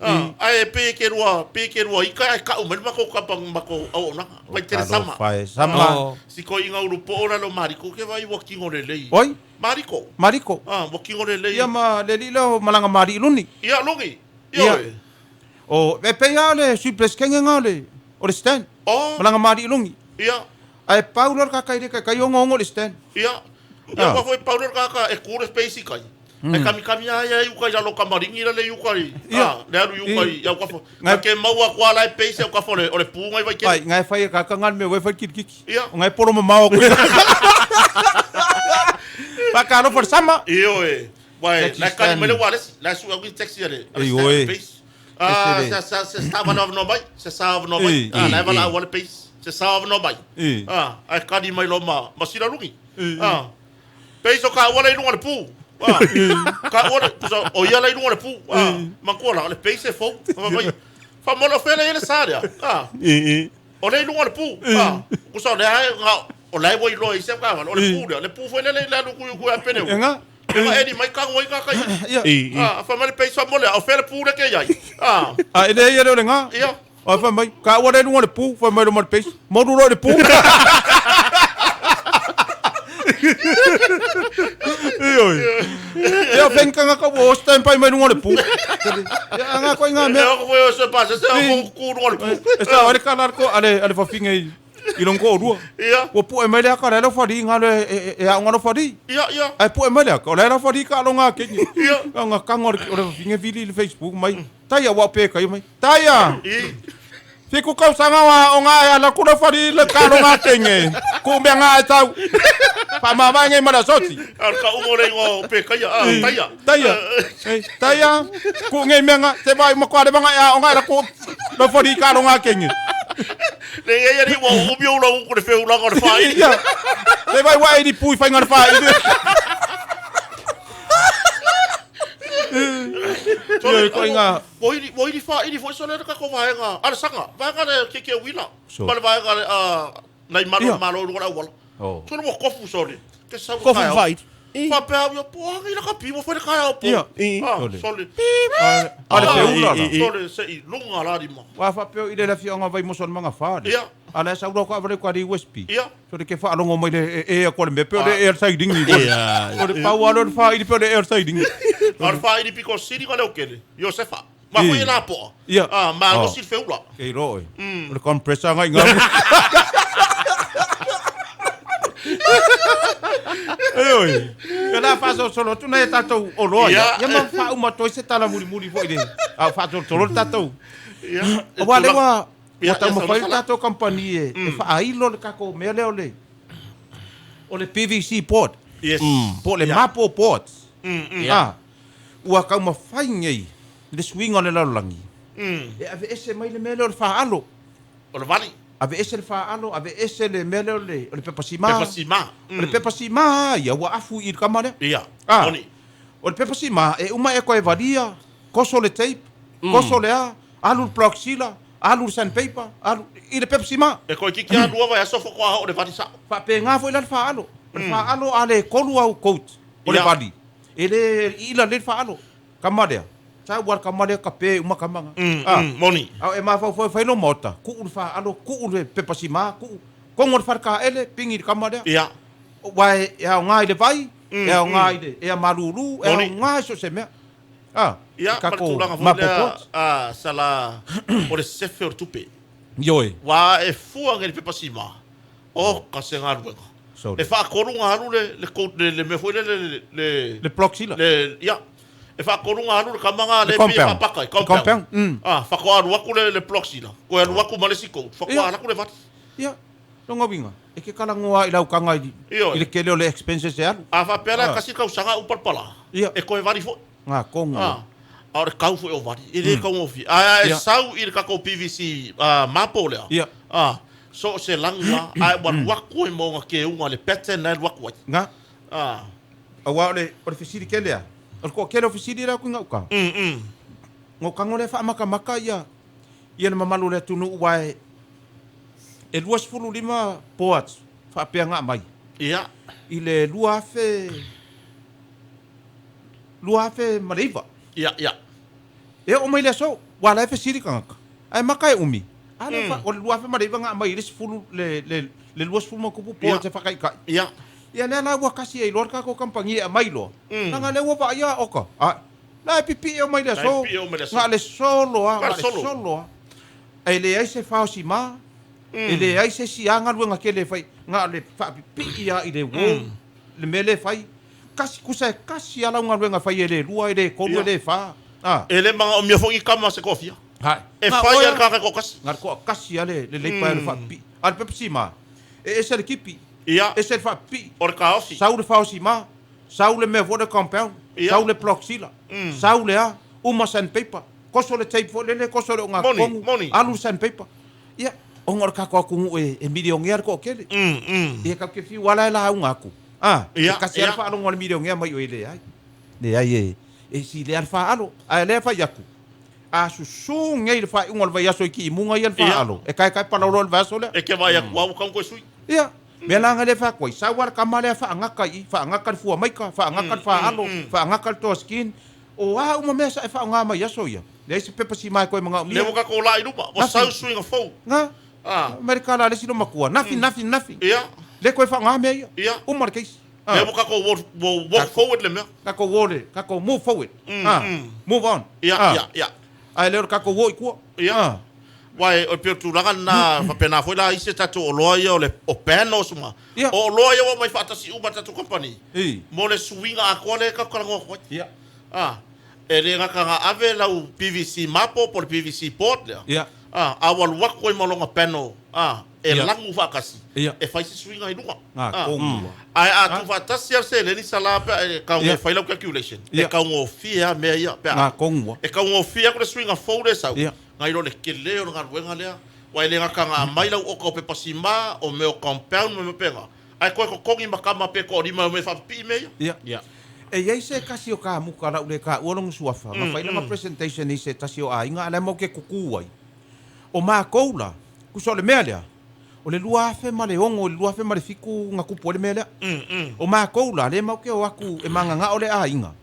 Ah, ai pe ke rua, pe ke rua ika ai ka mai mako kapang mako au ona. Vai kele sama. Fae, sama. Oh. Si ko inga uru po ora lo mariko ke vai wa kingo le lei. Oi, Mariko. mariko. Ah, wa kingo le lei. Ia ma le lila o malanga mari iluni. Ia longi. Ia. Ia. oe. O, e pei le suples kenge ngā le, o le stand. Oh, Malanga mari ilungi. ia. Ai paulo ka kai le kai kai ongo ongo le stand. Ia. Ia Ah. kua foi paulo ka ka e kure space kai. E kami kami ai ai ukai la lo kamaringi la le ukai. Ia. Ah, le alu ukai ia kua fo. Ngai- Ka ke maua kua la e pace kua fo le o le punga i vai ke. Ai, ngai whai ka ka ngan me we whai kiki. Ia. O ngai poro mamao koe. Whakaro for sama. Io e. Wai, Taxi la kani stand. mai le wales, la su au taxi ale. Ei, oi. Pace. Ah, Ese le. sa sa se stava no no mai, se stava no mai. Ei, Ah, ei, la va la ei. wale pace. Se stava no mai. Ei. Ah, ai kani mai lo ma, ma sila lungi. Ei. Ah. Pace o ka wale i lunga le pu. Ah. Ka wale, pusa o ia la i lunga le pu. Ah, ma ko la le pace e fo. Ma mai. Fa mo lo fele ele sa dia. Ah. O le i lunga le pu. Ah, kusa le ai nga o lai wo i lo i se ka o le pu le pu fo le le la lu ku ku a pene. E ngā. Ema eri mai ka ngoi ka kai. Ia. Ah, fa mai le peisa mole, au fele pule ke iai. Ah, A ele ia le ngā. ia. Ai whai mai, ka ua le lunga le pū, whai mai lo le peis. Moru ro le pū. Ioi. Ia whenkanga ka o stand pai mai lunga le pū. Ia ngā koe ngā E mea. o ko se pa se se o ku ro le pu. E sa ale ka ko ale ale whawhinga i i longo o rua. Ia, Ua pu e mai lea ka le whari ngā le e e a ngā whari. ia, ia. Ai pu e mai lea ka o le whari ka lo ngā kengi. Ia. Ngā ngā kanga o le whawhinga vili i le Facebook mai. Taia wa pe kai mai. Taia. I. Fiku kau sanga wa o ngā ala kura whari le ka lo ngā kenge. Ku mea ngā e tau. Pa mama ngai mara soti. Al ka umo le ngo pe kai ah, taia. Taia. Ei, Taia. Ku ngai mea ngā. Te vai makoa le manga e a o ngā ala ku le whari ka lo ngā kenge. Le ia ni wa o mi o la ku le fe u la ngo le fa i. Ia. Te vai wa e di pui whai ngā whai. Ia, ko inga. Wo i wo i fa i fo so le ka ko vaenga. Ala sanga, vaenga le ke ke wila. So. Ma le vaenga le ah nai malo Ia. malo ro la wala. Oh. So le wo kofu so le. Ke sa Kofu fight. Fa pe au ia po ngai la ka pi wo fo le kai au po. Ia. Ah, Sole. so le. Ale Ah, pe ula la. So le se i lunga la rima. Wa fa peo i le la fionga vai mo son manga fa. Ia. Ala sa ura ko avare ko ari USB. Ia. So le ke fa alongo mai le e e ko le me peo le air siding ni. Ia. O le pau alo le fa i peo le air siding. Ar fa i piko siri ka leo kele. Josefa. Ma I. foi la po. Ia. Ah, ma Oh. lo si feula. Ke ro e. O le compressor ngai ngā. Ei oi. Ka la fa so solo tu nei tatou o loa. Ia. Ia ma fa uma toi se tala muri muri foi le. A fa so solo tatou. Ia. Wa le wa Ia, wa tau ia, mawhai sala, sala. tātou company e, e whaailo le kako mea leo le o le PVC board Yes. po le mapo board Mm, ah ua kau mawhai ngei le swing o le lalolagi e ave ese mai le mea leo le whaalo O le vali. ave ese le whaalo ave ese le mea leo le o le pepa sima Pepa sima. o le pepa sima ia ua afu i le kama lea Ia. Ah. Oni. O le pepa sima e uma e koe varia, koso le tape, koso le a, alu le block sealer, alu le sandpaper, alu i le pepa sima. E koe kiki a lua vai aso foko a o le vali sa. Fa pe ngā foi la le whaalo. O le whaalo a le kolu au coat o le Ia. vali. E le ila le whaalo. Kama lea. Sa ua kama lea ka pe uma kamanga. Mm, Ah. moni. Au e mawhau foi whai no mota. Kuu le whaalo, kuu le pepa sima, kuu. Kongo le wharka ele, pingi le kama lea. Ia. Wai e au ngā i le vai, e au ngā i le, e a maruru, e au Moni. ngā i so se mea. Ah, Ia, kako ma le tulaga foi mapo lea, pot. ah, sala, o le sefe o le tupe. Ioi. Wa e fua ngai le pepa sima. O, ka se ngā ruenga. Sorry. E whaakolu ngā alu le, le, le, le mea foi le, le, le, Le block sealer. le, ia. E whaakolu ngā alu le kamanga le Le pe compound. whapaka, Le compound, Ah, whakoaru aku le, le block sealer. Koe alu aku ma le siko. Ia. Whakoaru aku le vati. Ia. Lona uiga, e ke kalagoa i lau kaga i Ioe. i le tele o le expenses e alu. A faapea la e Ah. tasi le tausaga u palapala, Ia. e toe vali foi. Ga kogu. Ah. A o le kau foi o vali, e le taugofie. Ae a e Ia. sau i le tatou PVC mapo lea, Ia. ah, so o se lanu lava, ae ua alu atu ai ma ona keuga le pattern lena e alu atu ai. Ga. Ah. Auā o le o le fesili tele a. O le toatele o fesili lea ku i gauta. Gaukago lea e faamatamata ia ia le mamalu o le atunuu aua e e 25 boards faapea na aumai. Ia. I le 2000 2009. Ia, ia. E oo mai le aso, ua la e fesili tagata. Ae maka e umi. A lea fa, o le 2009 na aumai i le 10 le le le 20 ma tupu boards e faataitai. Ia. Ia lea la ua kasi ai loa le tatou kamupani e aumai loa. Leaga lea ua vaaia oka. A la e pipii o mai le aso. La e pipii oo mai le aso. Na o le solo a, Na na o le solo. solo a. E leai se faosima, e leai se isi a galuega tele e fai, na o le faapipii lava i le uo, le mea lea e fai. Kasi, tusa e kasi lava lau galuega e fai e le lua, e le tolu, e le fa. A. E le manaomia foi ni kama se toafia. Hai. E Na fai oe lava le tagata e toatasi. Na o le toatasi lava le leipa e alu faapipii. A o le pepa sima, e ese le kipi, Ia. ese le faapipii. O le taofi. Sau le faosima, sau le mea foi le compound, Ia. sau le block sealer, sau le a, uma sandpaper, koso le tape foi lele, koso le Moni, ogatotonu, moni. alu le sandpaper. Ia, ona o le tatou atunuu e, e milionea le toatele. Ia tatou te fiu lava la e lauga atu. A, Ia, e kasi lava ia. le faalogo a le milionea mai o e leai. Leai e, e silea le faaalo. Ae lea e fai atu, a susū nei le faaiuga o le vaiaso i kiimuga ia le Ia. faaalo. E kaekae palauloa le vaiaso lea. E ke vaai atu lava ua tau toe sui. Ia, mea la nga lea e fai atu ai, sau lava le kama lea faagaka i i, faagaka le fua maika, faagaka le faaalo, faagaka le toa skin. O a uma mea sa e faaaoga mai i aso ia. Leai se pepa sima e koe Lea manaomia. ua tatou la i luma, ua Nothing. sau suiga fou. Ga, Ah. mai le kala a le isi lomakua, nothing, nothing, nothing. Ia. Le koe faaaoga mea ia. Ia. Uma le case. Lea Ah. ua tatou ua walk forward le mea. Tatou o le, tatou move forward. Ah, move on. Ia, Ah. ia, ia. Ae le o le tatou o i tua. Ia. Ah. Uae, o le pei o le tulaga lena faapena foi la isi a tatou oloa ia o le o panels ma. Ia. O oloa ia ua aumai faatasi uma le tatou company. I. Mo le suiga atoa lea e tatou talanoa atu ai. Ia. Ah, e le gata na ave lau PVC mapo po o le PVC board lea. Ia. Ah, a ua alu atu ai ma lona panel, ah, e Ia. lagu faatasi. Ia. E fai se suiga i luga. Ah, Ah. kogu. Ae a tuufaatasi lava le seleni sa la pe a e taugofie Ia. fai lau calculation. E Ia. taugofie lava mea ia pe a. Ah, kogu. E taugofie atu le suiga fou lea e sau. Ia. Nai lo le tele o le galuega lea. Uae le gata na aumai lau oka o pepa sima, o mea o compound ma mea pega. Ae koe totogi ma kama pe toalima e omai e faapipii mea ia. Ia. Ia. E iai se tasi o kamuka lau le taua lona suafa, ma fai lana presentation i se tasi o aiga, a o la e matou te kukū ai. O makou la, tusa o le mea lea, o le 2006 i le 2007 na tupu ai le mea lea. O makou la, lea matou te o atu e magagao le aiga,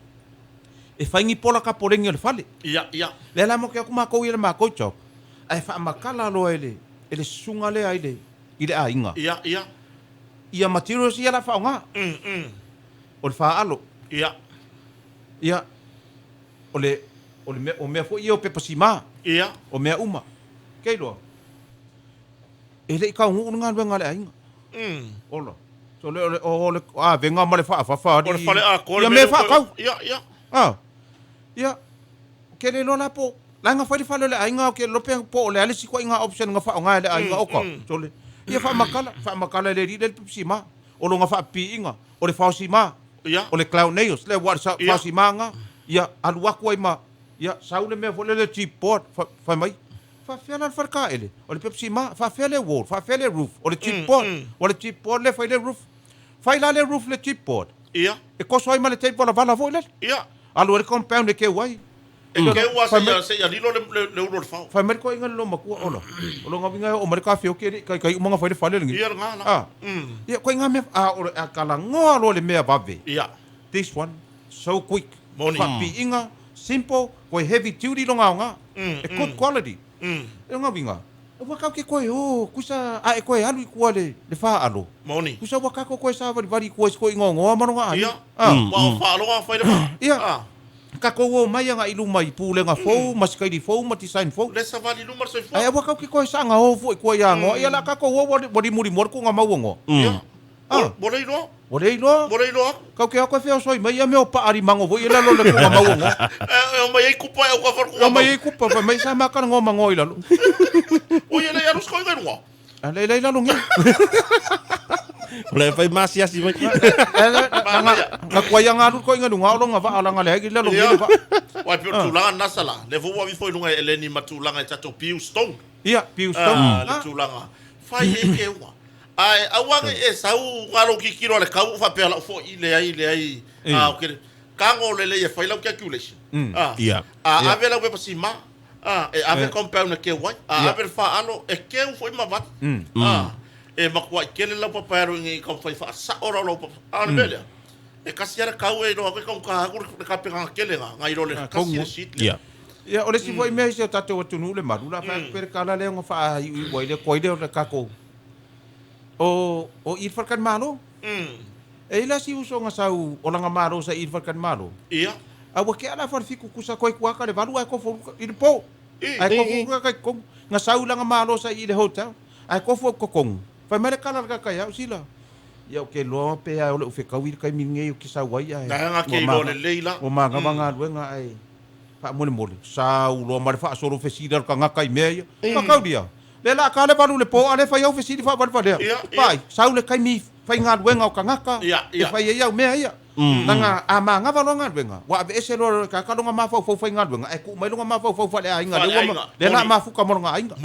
e fai ni pola kapolegi o le fale. Ia, ia. Lea la matou te o atu makou ia le makou job, ae faamatala loa e le, e le susuga lea i le, i le aiga. Ia, ia. Ia materials ia la faaaoga, o le faaalo. Ia. Ia, o le, o le mea, o mea foi ia o pepa sima, Ia. o mea uma. Ke iloa, e le i tauguu le galuega a le aiga. Ola. So le, o le, o le avega ma le faafafa O le fale atoa le Ia mea mea lea ua faatau. Ia, ia. Ah. Ia, ke le iloa la po, la ga fai le fale o le aiga, o ke iloa pe po o le a le isi koaiga option ga faaaoga e le aiga oka. So le, ia faamakala, faamakala e le alii lea le pepa sima. O loga faapipiiga, o le faosima, Ia. o le cloud nails, lea ua o le Ia. faosima ga, ia alu atu ai ma, ia sau le mea foi lea le chipboard, fai mai, faafefea la le falekaele, o le pepa sima, faafefea le wall, faafefea le roof, o le chipboard, o le chipboard lea fai le roof. Fai la le roof le chipboard. Ia. E koso ai ma le tape valavala foi lele. Ia. Alu ai le compound e keu ai. E keu lava Fai mai- seia lilo le ulu o le fao. Fai mai le koaiga le lomatua ola. O loga uiga e oo mai le kafeoki e le i kaikai uma ga fai le fale lenei. Ia lena la. Ah. Ia koaiga mea a o le a kalagoa loa le mea vave. Ia. This one so quick. Moni. Faapiiga, simple, koe heavy duty loga aoga. E good quality. E loga uiga, ua kau ke koe o, kusa a e koe alu i kua le le faaalo. Moni. Kusa ua kako koe savalivali i kua i se koe igoagoa ma loga aiga. Ia. Ah. Ua o faaloga fai le vaa. Ia. Ah. Tatou o mai agaʻi luma i pulega fou ma sikaili fou ma design fou. Le savali luma le soifua. Ae aua kau ke koe saaga o foʻi kua iā agoa. Ia la tatou o ua limulimua le kuga mau agoa. Ia. Ah. Ua le iloa. Ua le iloa. Ua le iloa atu. Kau ke ao koe feosoi mai ia mea o paalimago foi ia lalo le kuga mau agoa. E omai ai kupa e au ka fale kuga O mai mau. ai kupa fai mai sa makalagoa magoa i lalo. O ia le alu se koiga i luga. A le lai lalo ngi. O le fai masiasi mai. Na kuai anga alu ko inga lunga o longa va alanga le ai lalo ngi va. Wai pe o tulaga na sala. Le fo ua ifo i luga e eleni ma tulaga e tatou Piu Stone. Ia, Piu Stone. Le tulaga. Fai e ke ua. Ae aua ne i e sau ngalo kikilo a le kau faapea lau foi leai leai. Ah, okay. Kago le lei e fai lau calculation. Ah. Ia. A ave lau pepa sima. A, e ave compound e keu ai. A ave le faalo e keu foi ma vali. A, e makuai tele lau papa e alu i ngi taumafai faasao lau lau papa. A o le mea lea, e kasi lava le kau e iloa atu e taugata atu le tapenaga tele lena, nai lo le kasi le sheet lea. Ia. Ia, o le isi foi mea i si o tatou atunuu le malu, la fai atu pea le tala lea ona faaiuiu ai lea, koai lea o le tatou, o, o i le faletalimalo. E i ai la si uso na sau o lana malo sa i le faletalimalo. Ia. A ua tea la falefitu tusa koe tua ka le 8 ae kofo i le po. Ae kofo ka kai totonu. Na sau lana malo sa i le hotel. Ae kofo i totonu. Fai mai le kala le kai au sila. Ia o ke loa pe ai o le ufekau i le taimi lenei o ke sau ai ae. Na hanga ke iloa lelei la. Ua manava galuega ae faamolemole. Sau loa ma le faasolo fesili a le tagata i mea ia. Fakaulia. Le la ka le 8 le po a le fai au fesili faavalevalea. Pai, sau le taimi faigaluega o tagata e fai ai au mea ia. Lana a manava loa galuega, ua aveese loa e le tagata lona mafaufau faigaluega ae tuu mai lona mafaufau faaleaiga lea ua lea la mafuta ma lona aiga.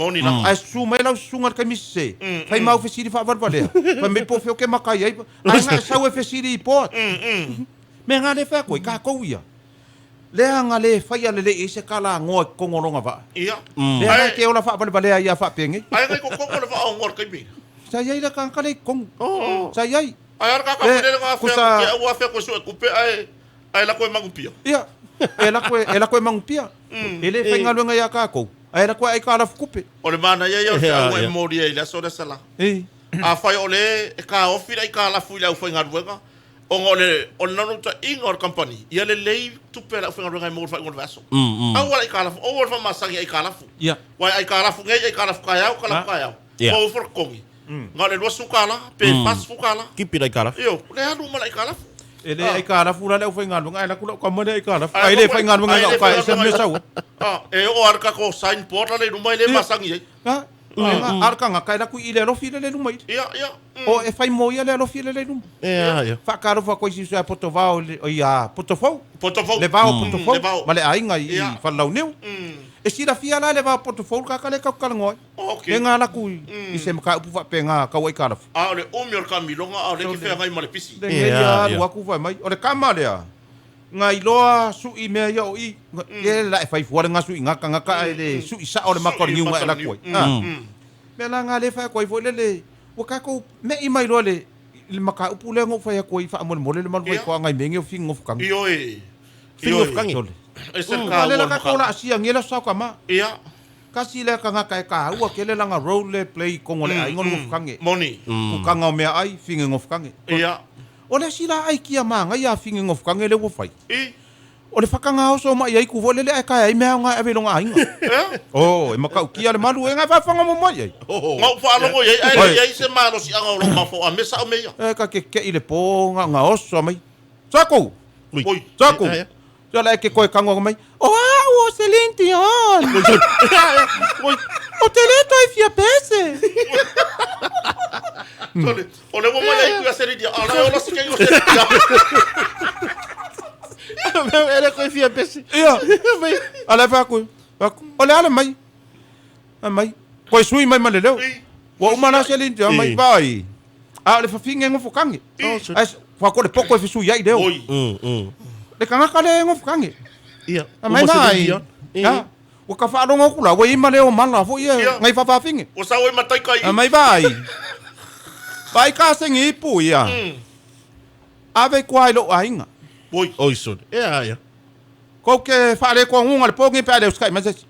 Ae susu mai lau susuga i le taimi sese, fai ma au fesili faavalevalea, fai mai po o fea ou te maka ai, ai na e sau e fesili i board. Mea na le fai atu ai, tatou ia. Lea na le faia lelei ai se tala agoa i totonu o lona vaa. Ia. Lea la e te ola faavalevalea ai a faapenei. Ai ngai totonu o le vaa o ngoa le taimi. Sa i ai le tagata lea i totonu. Sa i ai. Ai a le tagata foi lele na afea ke au afea koe sue kupe ae ae lako e manupia. Ia. E lako e lako e manupia. E le faigaluega ia tatou. Ae lako e aitalafu tupe. O le manaia ia o le feau e momoli ai i le aso lea Sala. Afai o le e taofi le aitalafu i le aufaigaluega, Ona o le o le naunautaiga o le kamupani, ia lelei tupe a le aufaigaluega e maua i le faaiuga o le vaiaso. Aua le aitalafu, aua le faamasani i aitalafu. Aua e aitalafu nei, aitalafu taeao, aitalafu taeao. Maua ifo le totogi, na o le $20 pe $40. Kipi le aitalafu. Io, le alu uma le aitalafu. E le aitalafu la le aufaigaluega, ae alu atu lau tama lea aitalafu. Ai le faigaluega i gauta e ese mea sau ai. E oo lava le tatou signboard la le i luma e le masani ai. A o le tagata e alu atu i le alofi lea le luma i. Ia, ia. O e fai mo ia le alofi lea le luma. Ia, ia. Faatalofa atu ai si uso ia Potovao i ia Potofou. Potofou. Le vao Potofou ma le aiga i Falelauniu. E silafia la le vao Potofou le tagata lea tatou te talanoa ai. Okay. Le ga alu atu i se mataupu faapena tau aitalafu. A o le umi o le taamiloga a o lea e te feagai ma le pisi. Lenei a alu atu fai mai. O le tama lea. Nga iloa sui mea ia o i, e la e fai fua le nga sui nga tagata ae le sui sao le maka o le niu nga e alu atu ai. Mea la nga le fai atu ai foi lele, ua tatou me'i mai loa le le mataupu lea na ou fai atu ai faamolemole le malu faitoaga i mea nei o figinofotaga. Ioe. Figinofotaga. Sole. Ese le A taua lea o la le tatou mataupu. laasia nei le aso sao tama. Ia. Kasi lea tagata e taua tele lana role lea e play i totonu o le aiga o le nofotage. Moni. Kukana o meaai, figinofotage. Ia. O le isi la aikia manaia a figinofotage lea ua fai. I. O le fakanga oso mai ai ku foi lele ae tae ai mea aoga e ave i lona aiga. Ea? Oh, e matautia le malu e ngai faafaga mo mai ai. Na ou faalogo i ai, ae le i ai se malosiaga o lou mafaufau a mea sao mea ia. E ka keke'i le po nga nga oso mai. Saku! Oi. Saku! Ia la e ke koe kago mai. O au o Celine Dion! O te le toe fia pese! Sole, o le ua mai ai ku ia Celine Dion, a o la e ola si kei o Celine Dion. E le koe fia pese. Ia, a la e fai atu, fai atu, o le a le mai? A mai, koe sui mai ma le leo. Ua uma la Celine Dion mai vai. A o le fafine e nofokange. Ae fa ko le poko e fesui ai leo. Oi. Le tagata lea e nofokange. Ia. A mai Uma na Celine ai. Dion. A, ua ka faalogo aku la, ua i ma leo mala foi ia Ia. ngai fafafine. Ua sau ai matai kai. A mai vai. Vai ka sengi ipu ia. Ave kua i lou aiga. Oi. Oi sole. Ia, ia. Kou ke faale koa ngunga le pongi pe a le uskai mai se isi.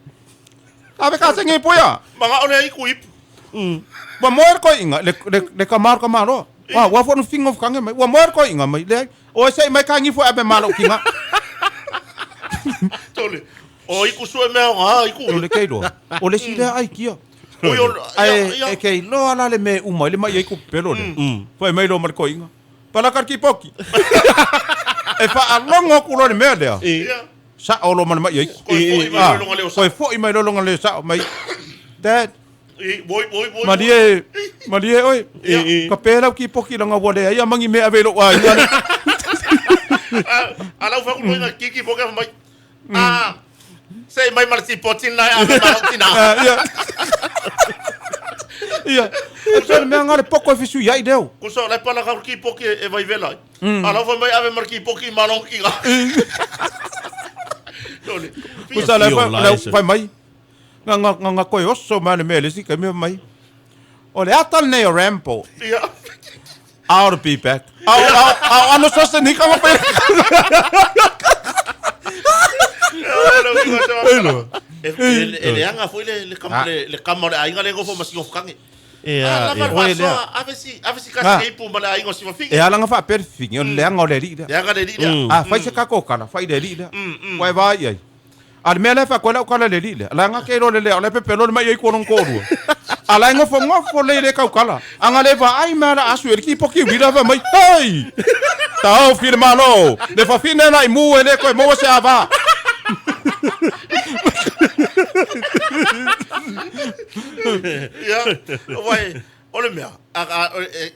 Ave ka sengi ipu ia. Manga o le ai ku ipu. Ua moe le koiga, le, le, le ka maro ka maloa. Ua, ua fo no fingo fkange mai. Ua moe le koiga mai. Le, o e sei mai ka ngifo ape malo kinga. Tole. O iku sue mea o ngā iku. O le keiloa. O le sile ai kia. Oi o Ai, e keiloa la le me uma i le mai ai ku pelo le. Fai mai lo ma le koiga. Palaka le kipoki. E faalogo aku loa le mea lea. Ia. Sao lo ma le mai ai. Koe foi mai longa leo Koe foi mai longa leo sao mai. Dad, I, Oi, oi, oi. Malie, malie oe. Ia. Ka pē lau kipoki langa ua leai a mangi mea ave i lou aiga le. A lau fai ku inga kiki poke mai. Ah. Se mai ma le tipoti na a ma lau tina. Ah, ia. Ia. E so le mea nga le poko e fisu iai leo. Ku so le pala ka kipoki e vai vela. A lau fai mai ave ma le kipoki ma long kinga. Tole. Ku sa le Fio fai lai lau se. fai mai. Nga nga nga nga koe oso mai le mea le si ka mea mai. O le ata lenei o Rambo. Ia. I'll be back. Au au au ano so se nika ma pe. E leaga foi le le kam le le kama o le aiga le gofo ma sigofukange. Ia, Ah, lava ia. le Oe lea. faasoa, ave si ave si Ah. kasi ipu ma le aiga o sifafiga. E ala nga fa pe fingi o le leaga o le alii lea. Leaga le alii lea. A fai se kako kala, fai le alii lea. Ua e vaai ai. A le mea lea e faakoe lau kala le alii lea. La nga ke lo le lea, o le pepe lo le mai ai kualong kōlua. A la e ngofo ngofo le le kaukala. A nga le vaai mea la asu e le kipoki uila fai mai, hei! Tau fi le malo, le fafine la i mu e le koe maua se ava. Ia, wai, o le mea,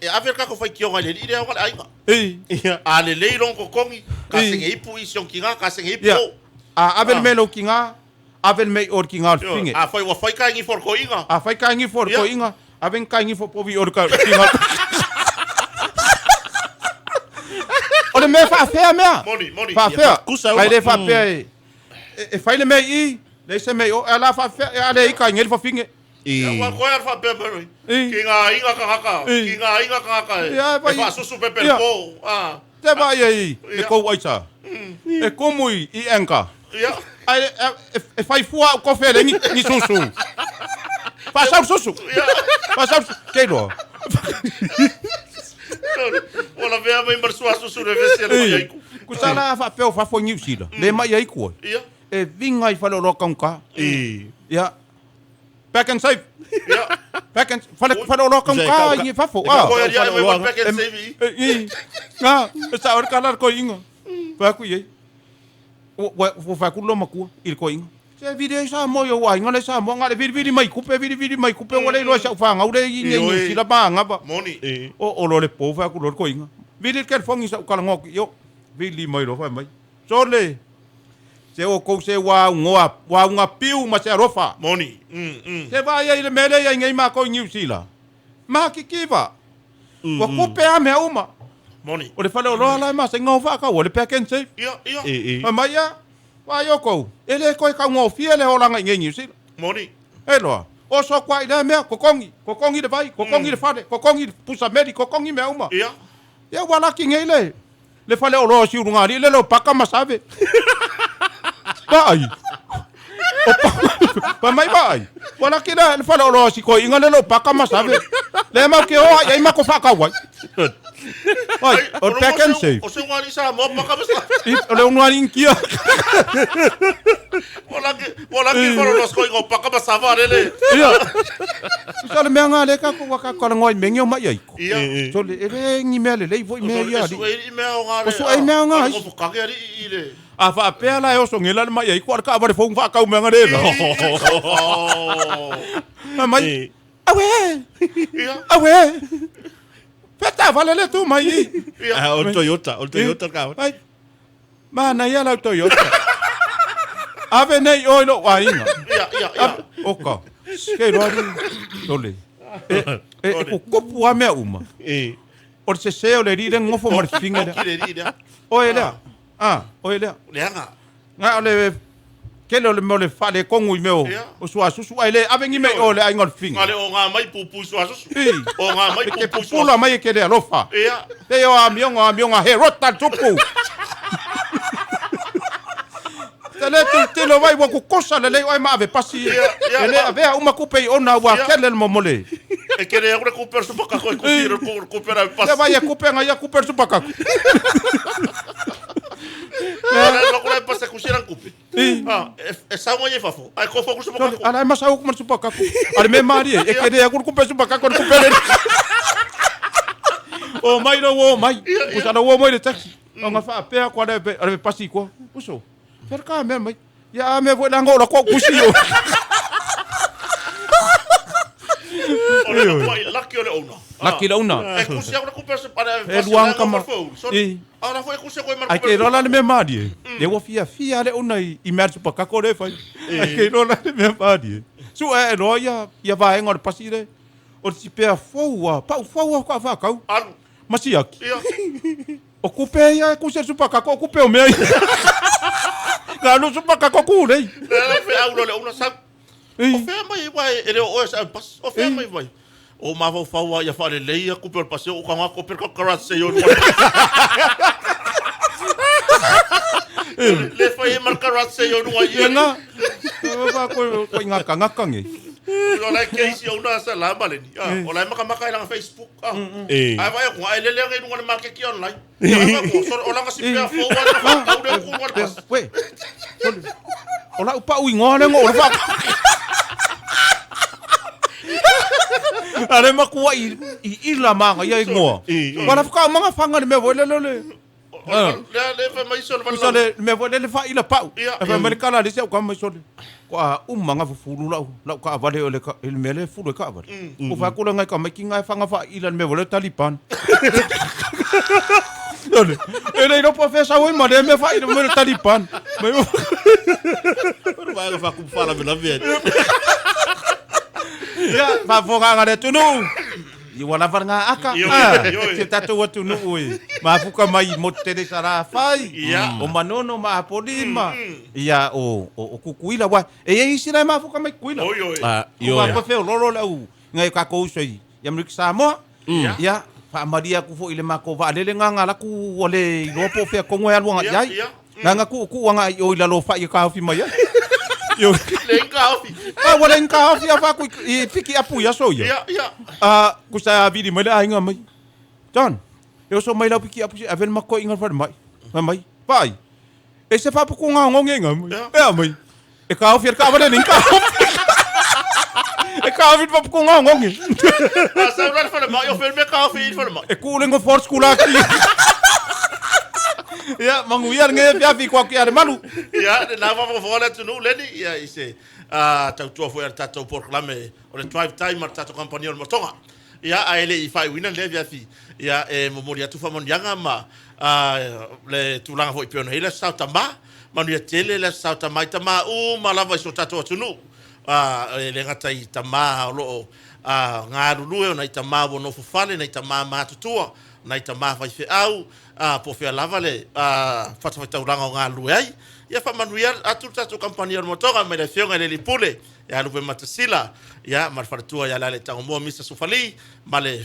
e ave le kako faitioga i le alii lea o le aiga. Ei. Ia. A lelei lona kokogi, ka I. sege ipu i siokiga, ka sege ipu Ia. o. A ave le mea i lou kiga, ave le mea i o le kiga o le fafine. A fai ua fai kaigifo o le koiga. A fai kaigifo o le Ia. koiga, ave ni kaigifo povi o le kiga. O le mea faafea mea. Moni, moni. Faafea. Kusa uma. Ai le faapea e e fai le mea i i, leai se mea i o, a la faafea, e a le i kaige le fafine. I. Ua koe a le faapea mai roi. I. Ki ngā aiga kangaka, I. ki ngā aiga kangaka e, Ia, e vai- faasusu pepe Ia. le pō. Ah, Te vaai ai le Ia. kou aisa. E komu i i enka. ia. Ai e e fai fua au kofe le ni ni susu. Faasau susu. Ia. Faasau ke loa. Ua lavea mai ma le suasusu le vesi e le mai aiku. Kusala faapea o fafo i Niu Sila. Le mai ai kua. Ia, E vinga i faleoloa kaugata. I. Ia. Pack and save. ia. Pack and fale faleoloa kaugata i fafo. Ah. Koe aria e mai ma le pack and save i. I. Nga, e sa ore kala le koiga. Fai atu i ai. Ua ua fai atu le loma-matua i le koiga. Se vili ai Samoa i ou aiga le Samoa, nga le vilivili mai kupe, vilivili mai kupe, ua le iloa i sa'u fagau le i nei Niu Sila ma agava. Moni. I. O o lo le po fai atu loa le koiga. Vili le kelifogi sa'u kalagoa atu i o. Vili mai loa fai mai. Sole, se oukou se ua augoa, ua augapiu ma se alofa. Moni. Se vaai ai i le mea lea i ai nei makou i Niu Sila. Makikiva. Ua kupe a mea uma. Moni. O le faleoloa la e masaiga o faakaua le pack and save. Ia, ia. I. I. Fai mai ia, vaai oukou, e lē koe kaugofie le olaga i nei Niu Sila. Moni. E loa, oso kuaʻi lea mea, kokogi, kokogi le vai, kokogi le fale, kokogi le pusa meli, kokogi mea uma. Ia. Ia ua laki nei le, le faleoloa o siulugalii le leo paka ma save. Vaai. O pa, mai vaai. Ua laki le, le faleoloa o sikoiʻiga le leo paka ma save. Le mau ke oa i ai mako faakau ai. Ai, o le pack and save. O se ua alii Samoa paka ma save. O le unuani inkia. Ua laki, ua laki le faleoloa o sikoiga o paka ma sava lele. Ia. Usa le mea ngā le kako ua kako ala ngoi mengi o mai aiko. Ia. So le ele ngi mea lelei foi mea ia E ali. su e i mea o ngā le. O su e mea o ngā. O fukake alii i le. A faapea la e osogela le mai aiko a le kaavale fou faakau mea nga le la. Oh. Fai mai. I. Awe. Ia. Awe. Feta vale le tu mai i. Ia. Ah, o le Toyota, o le Toyota le kaavale. Ai. Manaia lau Toyota. Ave nei oe lou aiga. Ia, ia, ia. Oka. Ke loa li. Tole. E e e kukupu a mea uma. I. O le sesē o le alii lea gagofo ma le figa lea. Ki le alii lea. Oe lea. Ah, oe lea. Leaga. Nga o le kele o le mea o le faaletonu i mea o Ia. o suasusu ae le ave ni mea i o le aiga o le Nga figa. le o ngā mai pupu suasusu. I. O ngā mai E ke pupu pupula suasusu. mai e ke le alofa. Ia. Te o amioga amioga he rota le tupu. Te le tilotilo vai ua kukosa lelei oe ma ave pasi. Ia, ia, E le ma- avea uma kupe i ona ua Ia. kele le momole. E kere au le kupe supakako e kupi le kupe na Te pasi. vai e kupe nga ia kupe le supakaku. Ala loko le pasi kusi kupe. I. Ah, e saunga i fafo. Ai kofo ku supakako. Ala e masau kuma le supakaku. Ale me mari e, e kere aku le kupe supakaku le kupe le. O mai lo o mai. Usa lo o mai le taxi. O nga faapea koa le ale pasi koa. Uso. Fera ka mea mai. Ia a mea foi langa o la koa kusi o. laki o le owner. Laki le owner. E kusi au le kupe se pare. E luang kama. E. A la foi kusi ko e Ai ke rola le mea malie. Le ua fia fia le owner i mea le supakako le fai. Ai ke rola le mea malie. Su e roa ia ia vaenga o le pasi le. O le sipea fou a pau fou a ka whakau. Alu. Masiaki. Ia. O kupe ia e kusi le supakako o kupe o mea ia. Ka alu supakako ku lei. Le la fe au le owner sau. O fea mai wai e le o e sa pas. O fea mai wai. O mafaufau a ia faalelei a kupe o le pasi o ka ngako pe ka karate se yo. Le fai e mar karate se yo nunga Ia ia. nga. Wa ko ko ngā kangaka nge. O la keisi o una sa la male ni. O la maka maka i Facebook. E. Ai vai ko ai lele ngai nunga le makeki online. Ai vai ko so o la kasi pea fo wa na fa kau le ku wa pas. We. O la upa ui ngoa le ngo o le wha. Ale makua i ila manga ia i ngoa. Wala whaka manga whanga le mea voi le le le. Le le fa mai so le Kusa le mea voi le le wha ila pau. Ia. E wha mai le kala le se au ka mai so le. Ko a umanga fufulu lau lau ka avale o le ka le mea le fulu e ka avale. Ko wha kula ngai ka mai ki ngai whanga wha ila le mea voi le Taliban. Ole. E le ropo fe sa oi ma le mea wha ila mea le Taliban. Mai Ora vai fa ku fala me la via. Ia, whafonga le tunu. I wala varanga aka. Ioe, Ah, ioe. Te tatou atu nuu e. Mafuka mai mo te tere sara whai. Ia. O manono ma apoli ma. Ia o kukuila wa. E e isi lai mafuka mai kuila. Oi oi. Ah, O ioe. wa fe o lolo lau. Ngai ka kou soi. Ia mriki Samoa. Ia. Whaamaria ku fo i le mako wa alele ngā ngā laku o le iloa po fea kongo e aluanga Ia, iai. ia. Ngā ngā ku ku anga i o i lalo wha i ka hawhi mai ai. Io. Le inga ofi. Ah, wala inga hawhi a whaku i piki apu ia so ia. Ia ia. Ah, kusa a viri mai le ainga mai. John, eu so mai lau piki apu si avel mako inga whare mai. Mai mai. Vai. E se papu ko ngā ngonge ngā mai. Ea mai. E ka hawhi ka awale ni ka hawhi. E ka hawhi papu ko ngā ngonge. A sa la fa le mai o fe me ka ofi fa le mai. E kūlengo force kula ki. Ia, mangu ia nge fiafi kwa ki are malu. Ia, le na fa fo le tunu le ni ia i se a tautua foi a tatou porokalame o le drive time a le tatou kampani o le motoga. Ia ae le i faaiuina lea fiafi. Ia e momoli atu faamanuiaga ma le tulaga foi pei ona i le aso tamā. Manuia tele le aso tamā i tamā uma lava i so tatou atunuu. E le gata i tamā o loo galulue ona i tamā ua nofofale, nai tamā matutua, nai tamā faifeau, po fea lava le fatafaitaulaga o galulue ai. Ia faamanuia atu le tatou kampani o le motoga mai le afioga i le lipule ia Lupe Matasila, ia ma le faletua ia le Tagomoa Misa Sufali ma le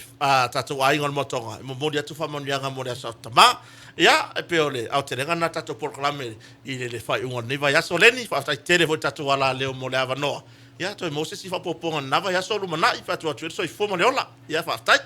tatou aiga o le motoga. E momoli atu faamanuiaga mo le aso tamā. Ia, e pei o le aotelega na tatou porokalame i le faaiuga o lenei vaiaso leni, faafetai tele foi tatou ala leo mo le avanoa. Ia, toe mo se isi faaopoopoga lena vaiaso o lumanai, faatu atu ai le soifua ma le ola. Ia, faafetai.